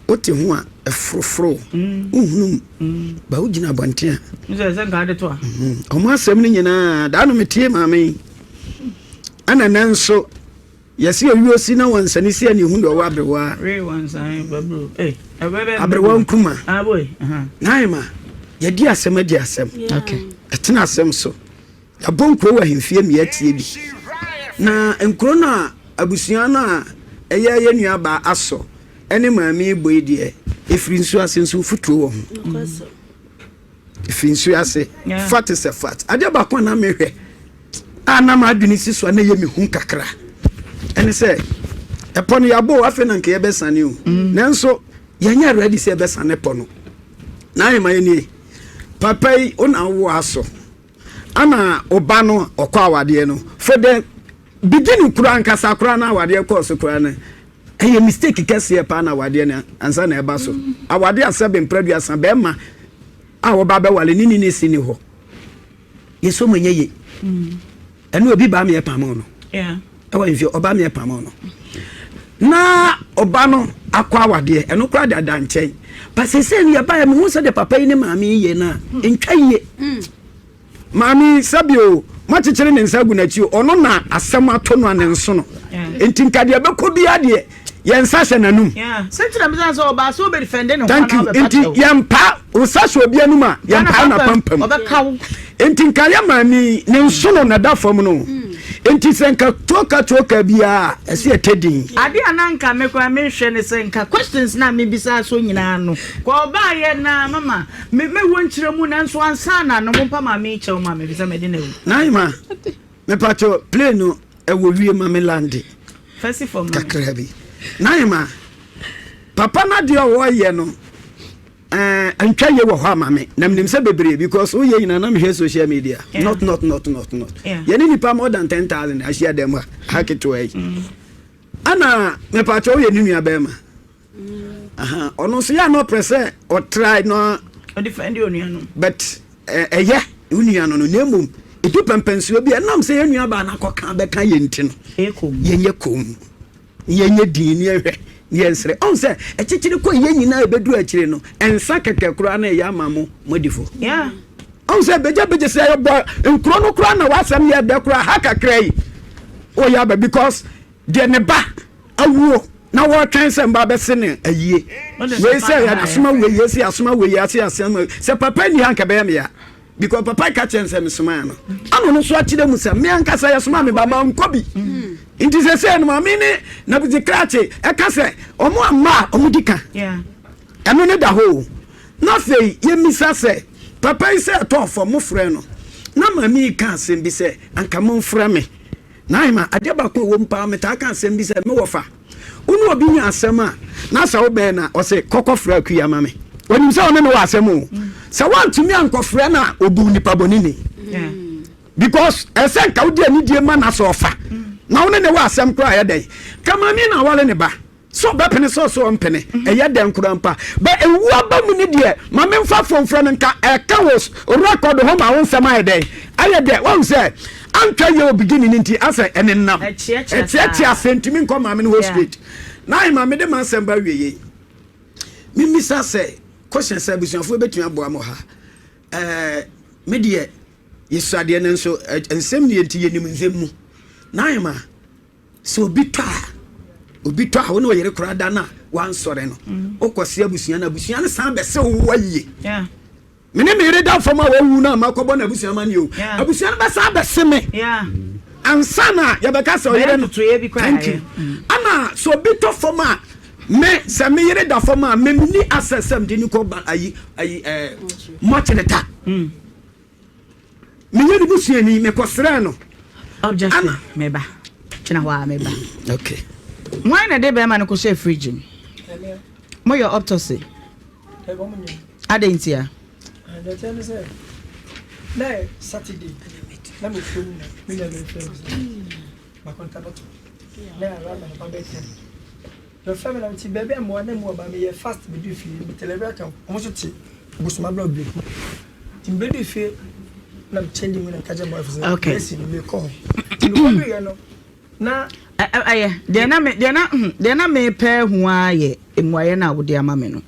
Wote ho a, ɛforoforo, mm. wohunu mu. Mm. Ba wogyina abɔnten a. Mm-hmm. Ɔmo asɛm no nyinaa, daa no metie maame yi. Ɛna nanso, Yɛse owuo si na wansane si a ne hu deɛ ɔwɔ aberewa aberewa nkuma naima yɛdi asɛm adi asɛm ɛtena asɛm so yɛabɔ nkuro wɔ ahemfie mmea tie bi na nkuro no a abusua no a ɛyɛ yɛ nuabaa asɔ ɛne maame bɔ yi deɛ ɛfiri nsuo ase nso mfuturo wɔ ho Ɛfiri nsuo ase. Fat is a fat. Adeɛ baako a na mehwɛ a na m'adwene si so a na ɛyɛ me hu kakra ɛne sɛ ɛpɔ no yɛabɔ o afei na nka yɛbɛsane o mm. nanso yɛnyɛ ready sɛ yɛbɛsane pɔ no na ayɛ ma yɛnie papa yi wo na wo aso ana ɔba no ɔkɔ awadeɛ no for the beginning kura ankasa kora na awadeɛ kɔɔ so kora no Ɛyɛ mistake kɛseɛ paa na awadeɛ no ansa na ɛba so. Awadeɛ a sɛbe mprɛduasa bɛrima a wɔba bɛwale ne ne ne si ni hɔ. Yɛsɔ mu ɛnyɛ ye. Ɛno obi baa meɛ pamo no. Ɛwɔ mfie ɔba meɛ pamo no. Na ɔba no akɔ awadeɛ ɛno koraa de ada nkyɛn. Ba sese no yɛba yɛ mehu sɛ de papa yi ne maame yi yɛ no a ntwa yie. Maame yi, sɛbi o, moakyekyere ne nsa agu n'akyi o, ɔno na asɛm ato no a ne nsono. Nti nka deɛ ɛbɛkɔ biara deɛ, yɛn nsa hyɛ n'anum. Thank you. Nti yɛmpa wo nsa hyɛ obi anum a, yɛmpa n'apampam. Nti nka yɛ maame yi, ne nsono na ɛda fam no. Nti sɛ nka tuoka tuoka biara a, ɛsɛ yɛtɛ din. Ade a na nka me koraa mehwɛ ne sɛ nka questions no a mebisaa so nyinaa no, kɔ ɔbaayɛ na mama Me me wɔ nkyerɛ mu nanso ansa na no mompa maame yi kyɛw ma me efisɛ mede no awu. Naima mepakyɛw plane no ɛwɔ wie ma me lande Fɛsi fam ma me. Kakra bi Naima papa no adeɛ a ɔyɛ no ɛɛ ntwa yie wɔ hɔ ama me na menim sɛ bebree because woyɛ nyinaa na mehwɛ social media yeah. not not not not not yeah. yɛne nipa more than 10000 ahyia dɛm ha ha ketewa yi mm. ana mepakyɛw woyɛ ne nua bɛrima Ɔno nso yɛ a na ɔpɛ sɛ ɔtrae na ɔdefɛnde onua no but ɛyɛ wo nua no no na mmom ɛdu pɛmpɛnsoɔ bi ɛnam sɛ yɛn nua baa no akɔka bɛka yɛn nti no yɛnyɛ kom yɛnyɛ din ne yɛhwɛ ne yɛnsrɛ ɔn sɛ ɛkyekyere kɔ yɛn nyinaa ɛbɛduru akyire no ɛnsa kɛkɛ koraa na ɛyɛ ama mo moadi fo ɔn sɛ bɛgya bɛgya sɛ yɛbɔ nkuro no koraa na wasɛm yɛ dɛ koraa ha kakra yi ɔyɛ aba because deɛ ne ba awuo na wɔretwɛn sɛ mba bɛse no ayie wei sɛ asoma wei yɛsi asoma wei ase asoma sɛ papa ni ha nka bɛyɛ me ya because papa ka kyerɛ sɛ mesomaa no ana ɔno nso akyerɛ mu sɛ me ankasa yɛsoma me ba ma nkɔ bi nti sɛ sɛ no maame ne nabudzi krakye ɛka sɛ ɔmo amma a ɔmo di ka ɛno ne da hɔ o na afei yɛmmisa sɛ papa yi sɛ ɛtɔɔ fam mofrɛ no na maame yi ka asɛm bi sɛ anka momfrɛ me Naima, adeɛ baako a ɛwɔ mu paa, metaa ka asɛm bi sɛ, me wɔfa, wo ne obi nya asɛm a, na sɛ wobɛn no a, ɔse, kɔ kɔfrɛ Akua ma me. Ɔnim sɛ ɔne no wɔ asɛm o. Sɛ woantumi ankɔfrɛ no a, ɔbu wo nipa bɔneni. Because ɛsɛ nka wode anidie ma no asɛ ɔfa na wo ne ne wɔ asɛm koraa ɛyɛ dɛn ka maame na aware ne ba sɛ ɔbɛpene sɛ ɔsɛ ɔmpene ɛyɛ dɛn koraa mpa ba ɛwu aba mu ne deɛ ma memfa fon frɛ no nka ɛka wɔ record ho ma wo nsɛm ayɛ dɛn ayɛ dɛ wahu sɛ antwa yɛ wɔ beginning no nti asɛ ɛnenam ɛkyeakyea asɛ ntumi nkɔ maame no hɔ straight na ayɛ maame de ma asɛm ba wie yei memmisa sɛ question sɛ abusuafoɔ bɛtumi aboa mo ha ɛɛ me deɛ Yɛsua adeɛ nanso nsɛm nie nti yɛnim nsɛm mu. Naima, sɛ obi tɔ a, obi tɔ a wo ne ɔyere koraa da no a wansɔre no, mm. wokɔse abusua no, abusua no san bɛsɛ wo ayie. Me ne me yere da fam a wawu no a makɔbɔ no abusua ma ne o. Abusua no bɛsan bɛse me. Ansa na yɛbɛka sɛ ɔyere no. Thank you. Mm. Ana sɛ obi tɔ fam a me sɛ me yere da fam a me menni access sɛ mede no kɔ ayi ayi ɛɛ mɔkyere ta. Mm. Menyɛ ne busuani, mekɔsrɛɛ no. Objection, meba. Gyina hɔ a meba. Okay. Hwan na ɛde bɛrima no kɔhyɛɛ fridge mu? Moyɛ autopsy? Adɛn ntia? Saturday, na me phone na me nua bɛfrɛ me sɛ makonta na around anɔpa bɛyɛ 10. Mefrɛ me na mete baabi a mmoa na mu ɔba meyɛ fast bɛduru fie me telewura ka wɔn nso te Bosoma blɔk breku nti mebɛduru fie na me change mu na meka kyerɛ my wife sɛ okay. mesi no mekɔ hɔ nti mekɔduruiɛ no na ɛyɛ deɛ na me deɛ na hmm, deɛ na mepɛ hu ara yɛ mmuaeɛ no a wode ama me no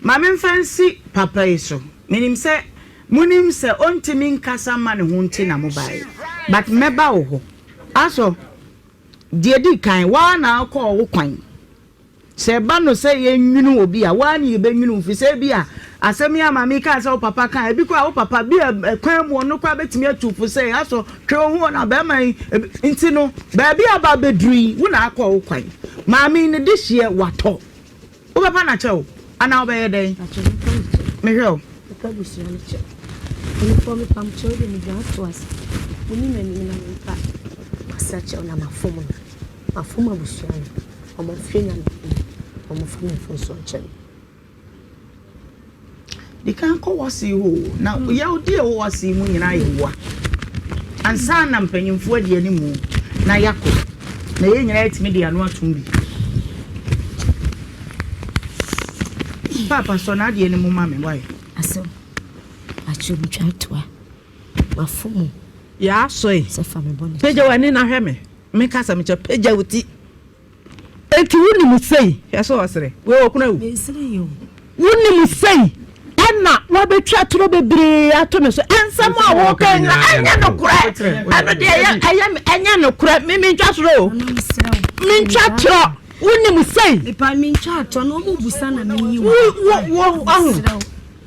ma memfa nsi papa yi so menim sɛ monim sɛ ɔntumi nkasa mma ne ho nti na mobaeɛ but mɛba wo hɔ asɔ Deɛ ɛdi kan, wo ara na wokɔɔ wo kwan. Sɛ ɛba no sɛ yɛnwunu obi a, wo ara na yɛbɛnwunu wo, firi sɛ ebia asɛm yi a maame yi kaa sɛ wo papa kaa, ebi koraa wo papa bi a ɛkwan mu ɔno koraa bɛtumi atu fo sɛ asɔ twe wo ho na bɛrima yi nti no, baabi a aba abɛduru yi, wo na akɔɔ wo kwan. Maame yi ne dehyeɛ watɔ. Wobɛpa no akyɛ o anaa wobɛyɛ dɛn? Pakyɛ mɛpa no kyɛ. Mehwɛ o. Mɛpa abusua no kyɛ. Mpanyinfoɔ mepam kyɛw de megyina ato ase. Moni m'anim na mempa Kwasi akyɛw na mafom no. Mafom abusua no. Wɔn mfiri Nyame anim. Wɔn mfa me mfomsoɔ nkyɛ me. Di kan kɔ w'ase hɔ o, na yawdi a ɛwɔ w'ase mu nyinaa yɛ woa. Ansa na mpanyimfoɔ adi anim na yɛakɔ, na yɛn nyinaa yɛatumi de ano atom bi. Paapa sɔ n'adeɛ no mu ma me, why? Asɛm, akyerɛ mu twa toa, mafom o. Yɛasɔe. Sɛ fa me bɔne kyɛ. Pagya w'ani na hwɛ me. Meka sɛ mekyɛ, pagya wo ti. Enti wonim sei, hwɛ sɛ ɔsere, wei okunu awu. Wonim sei, ɛna wabɛtwa toro bebree ato me so. Nsɛm a woka nyina ɛnyɛ nokorɛ. Ɛno deɛ ɛyɛ ɛyɛ ɛnyɛ nokorɛ. Me mentwa toro o. Mentwa toro. Wonim sei. Mepa mentwa atɔ na ɔmo busa na meyi wo. Wo wo wo ɔho.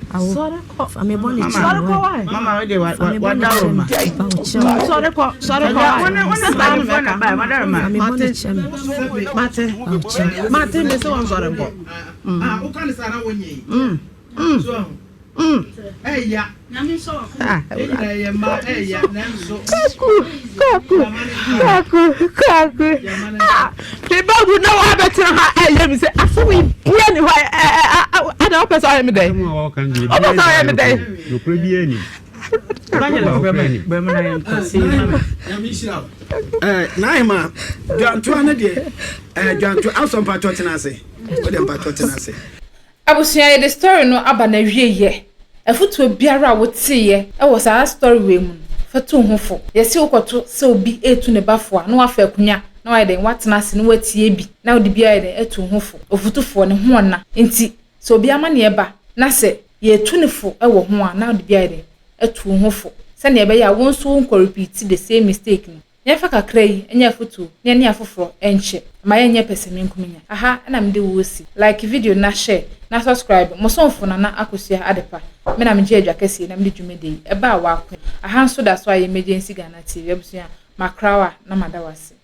Sɔre kɔ. Fa me bɔne kyɛ Sɔre kɔ wae. Mama wo de wa wa daro ma. Sɔre kɔ. Sɔre kɔ wae. Wone wone mpanyinfoɔ na ba wa daro ma. Fa me bɔne kyɛ me. Mate. Mate me se wɔn sɔre nkɔ. Ah, wo ka ne saa na wo nye. Mm. Mm. So ahu. Mm. Ɛya. Ah, Yɛn nyinaa yɛ mma ɛya nanso. Kwaku, kwaku, kwaku, kwaku. Ah, me ba wu na wabɛtena ha ɛyɛ mi sɛ asɛm yi bia ni hɔ ɛ ɛ ada wopɛ sɛ ɔyɛ mi dɛn? Wopɛ sɛ ɔyɛ mi dɛn? Nokorɛ biara ni. Naima, dwantoa no deɛ, dwantoa, asɔ mpatwɔ tena ase. Wode mpatwɔ tena ase. Abusua yɛde story no aba n'awieɛ. Afutuo biara a woteeɛ wɔ saa story wei mu no, fa tu wo ho fo. Yɛse wokɔto sɛ obi retu ne ba fo a, na wafa akunya na wayɛ dɛn, watena ase na watie bi na wode bi ayɛ dɛn, atu wo ho fo. Ofutufoɔ, ne ho ɔna nti sɛ obi amaneɛ ba na sɛ yɛretu no fo wɔ ho a, na wode bi ayɛ dɛn, atu wo ho fo sɛdeɛ ɛbɛyɛ a wo nso wonkɔ repeat the same mistake no. Yɛmfa kakra yi nyɛ afotu na yɛne afoforɔ nkyɛ ma yɛnyɛ pɛsɛmenkominya. Aha na mede wo resi. Like video no na share na subscribe. Mo somfo Nana Akosua Adepa. Me na megye adwa kɛseɛ na mede dwumadie yi ɛbaa w'akoa. Aha nso da so ayɛ Emergency Ghana TV. Abusua, makra wo a na mada wo ase.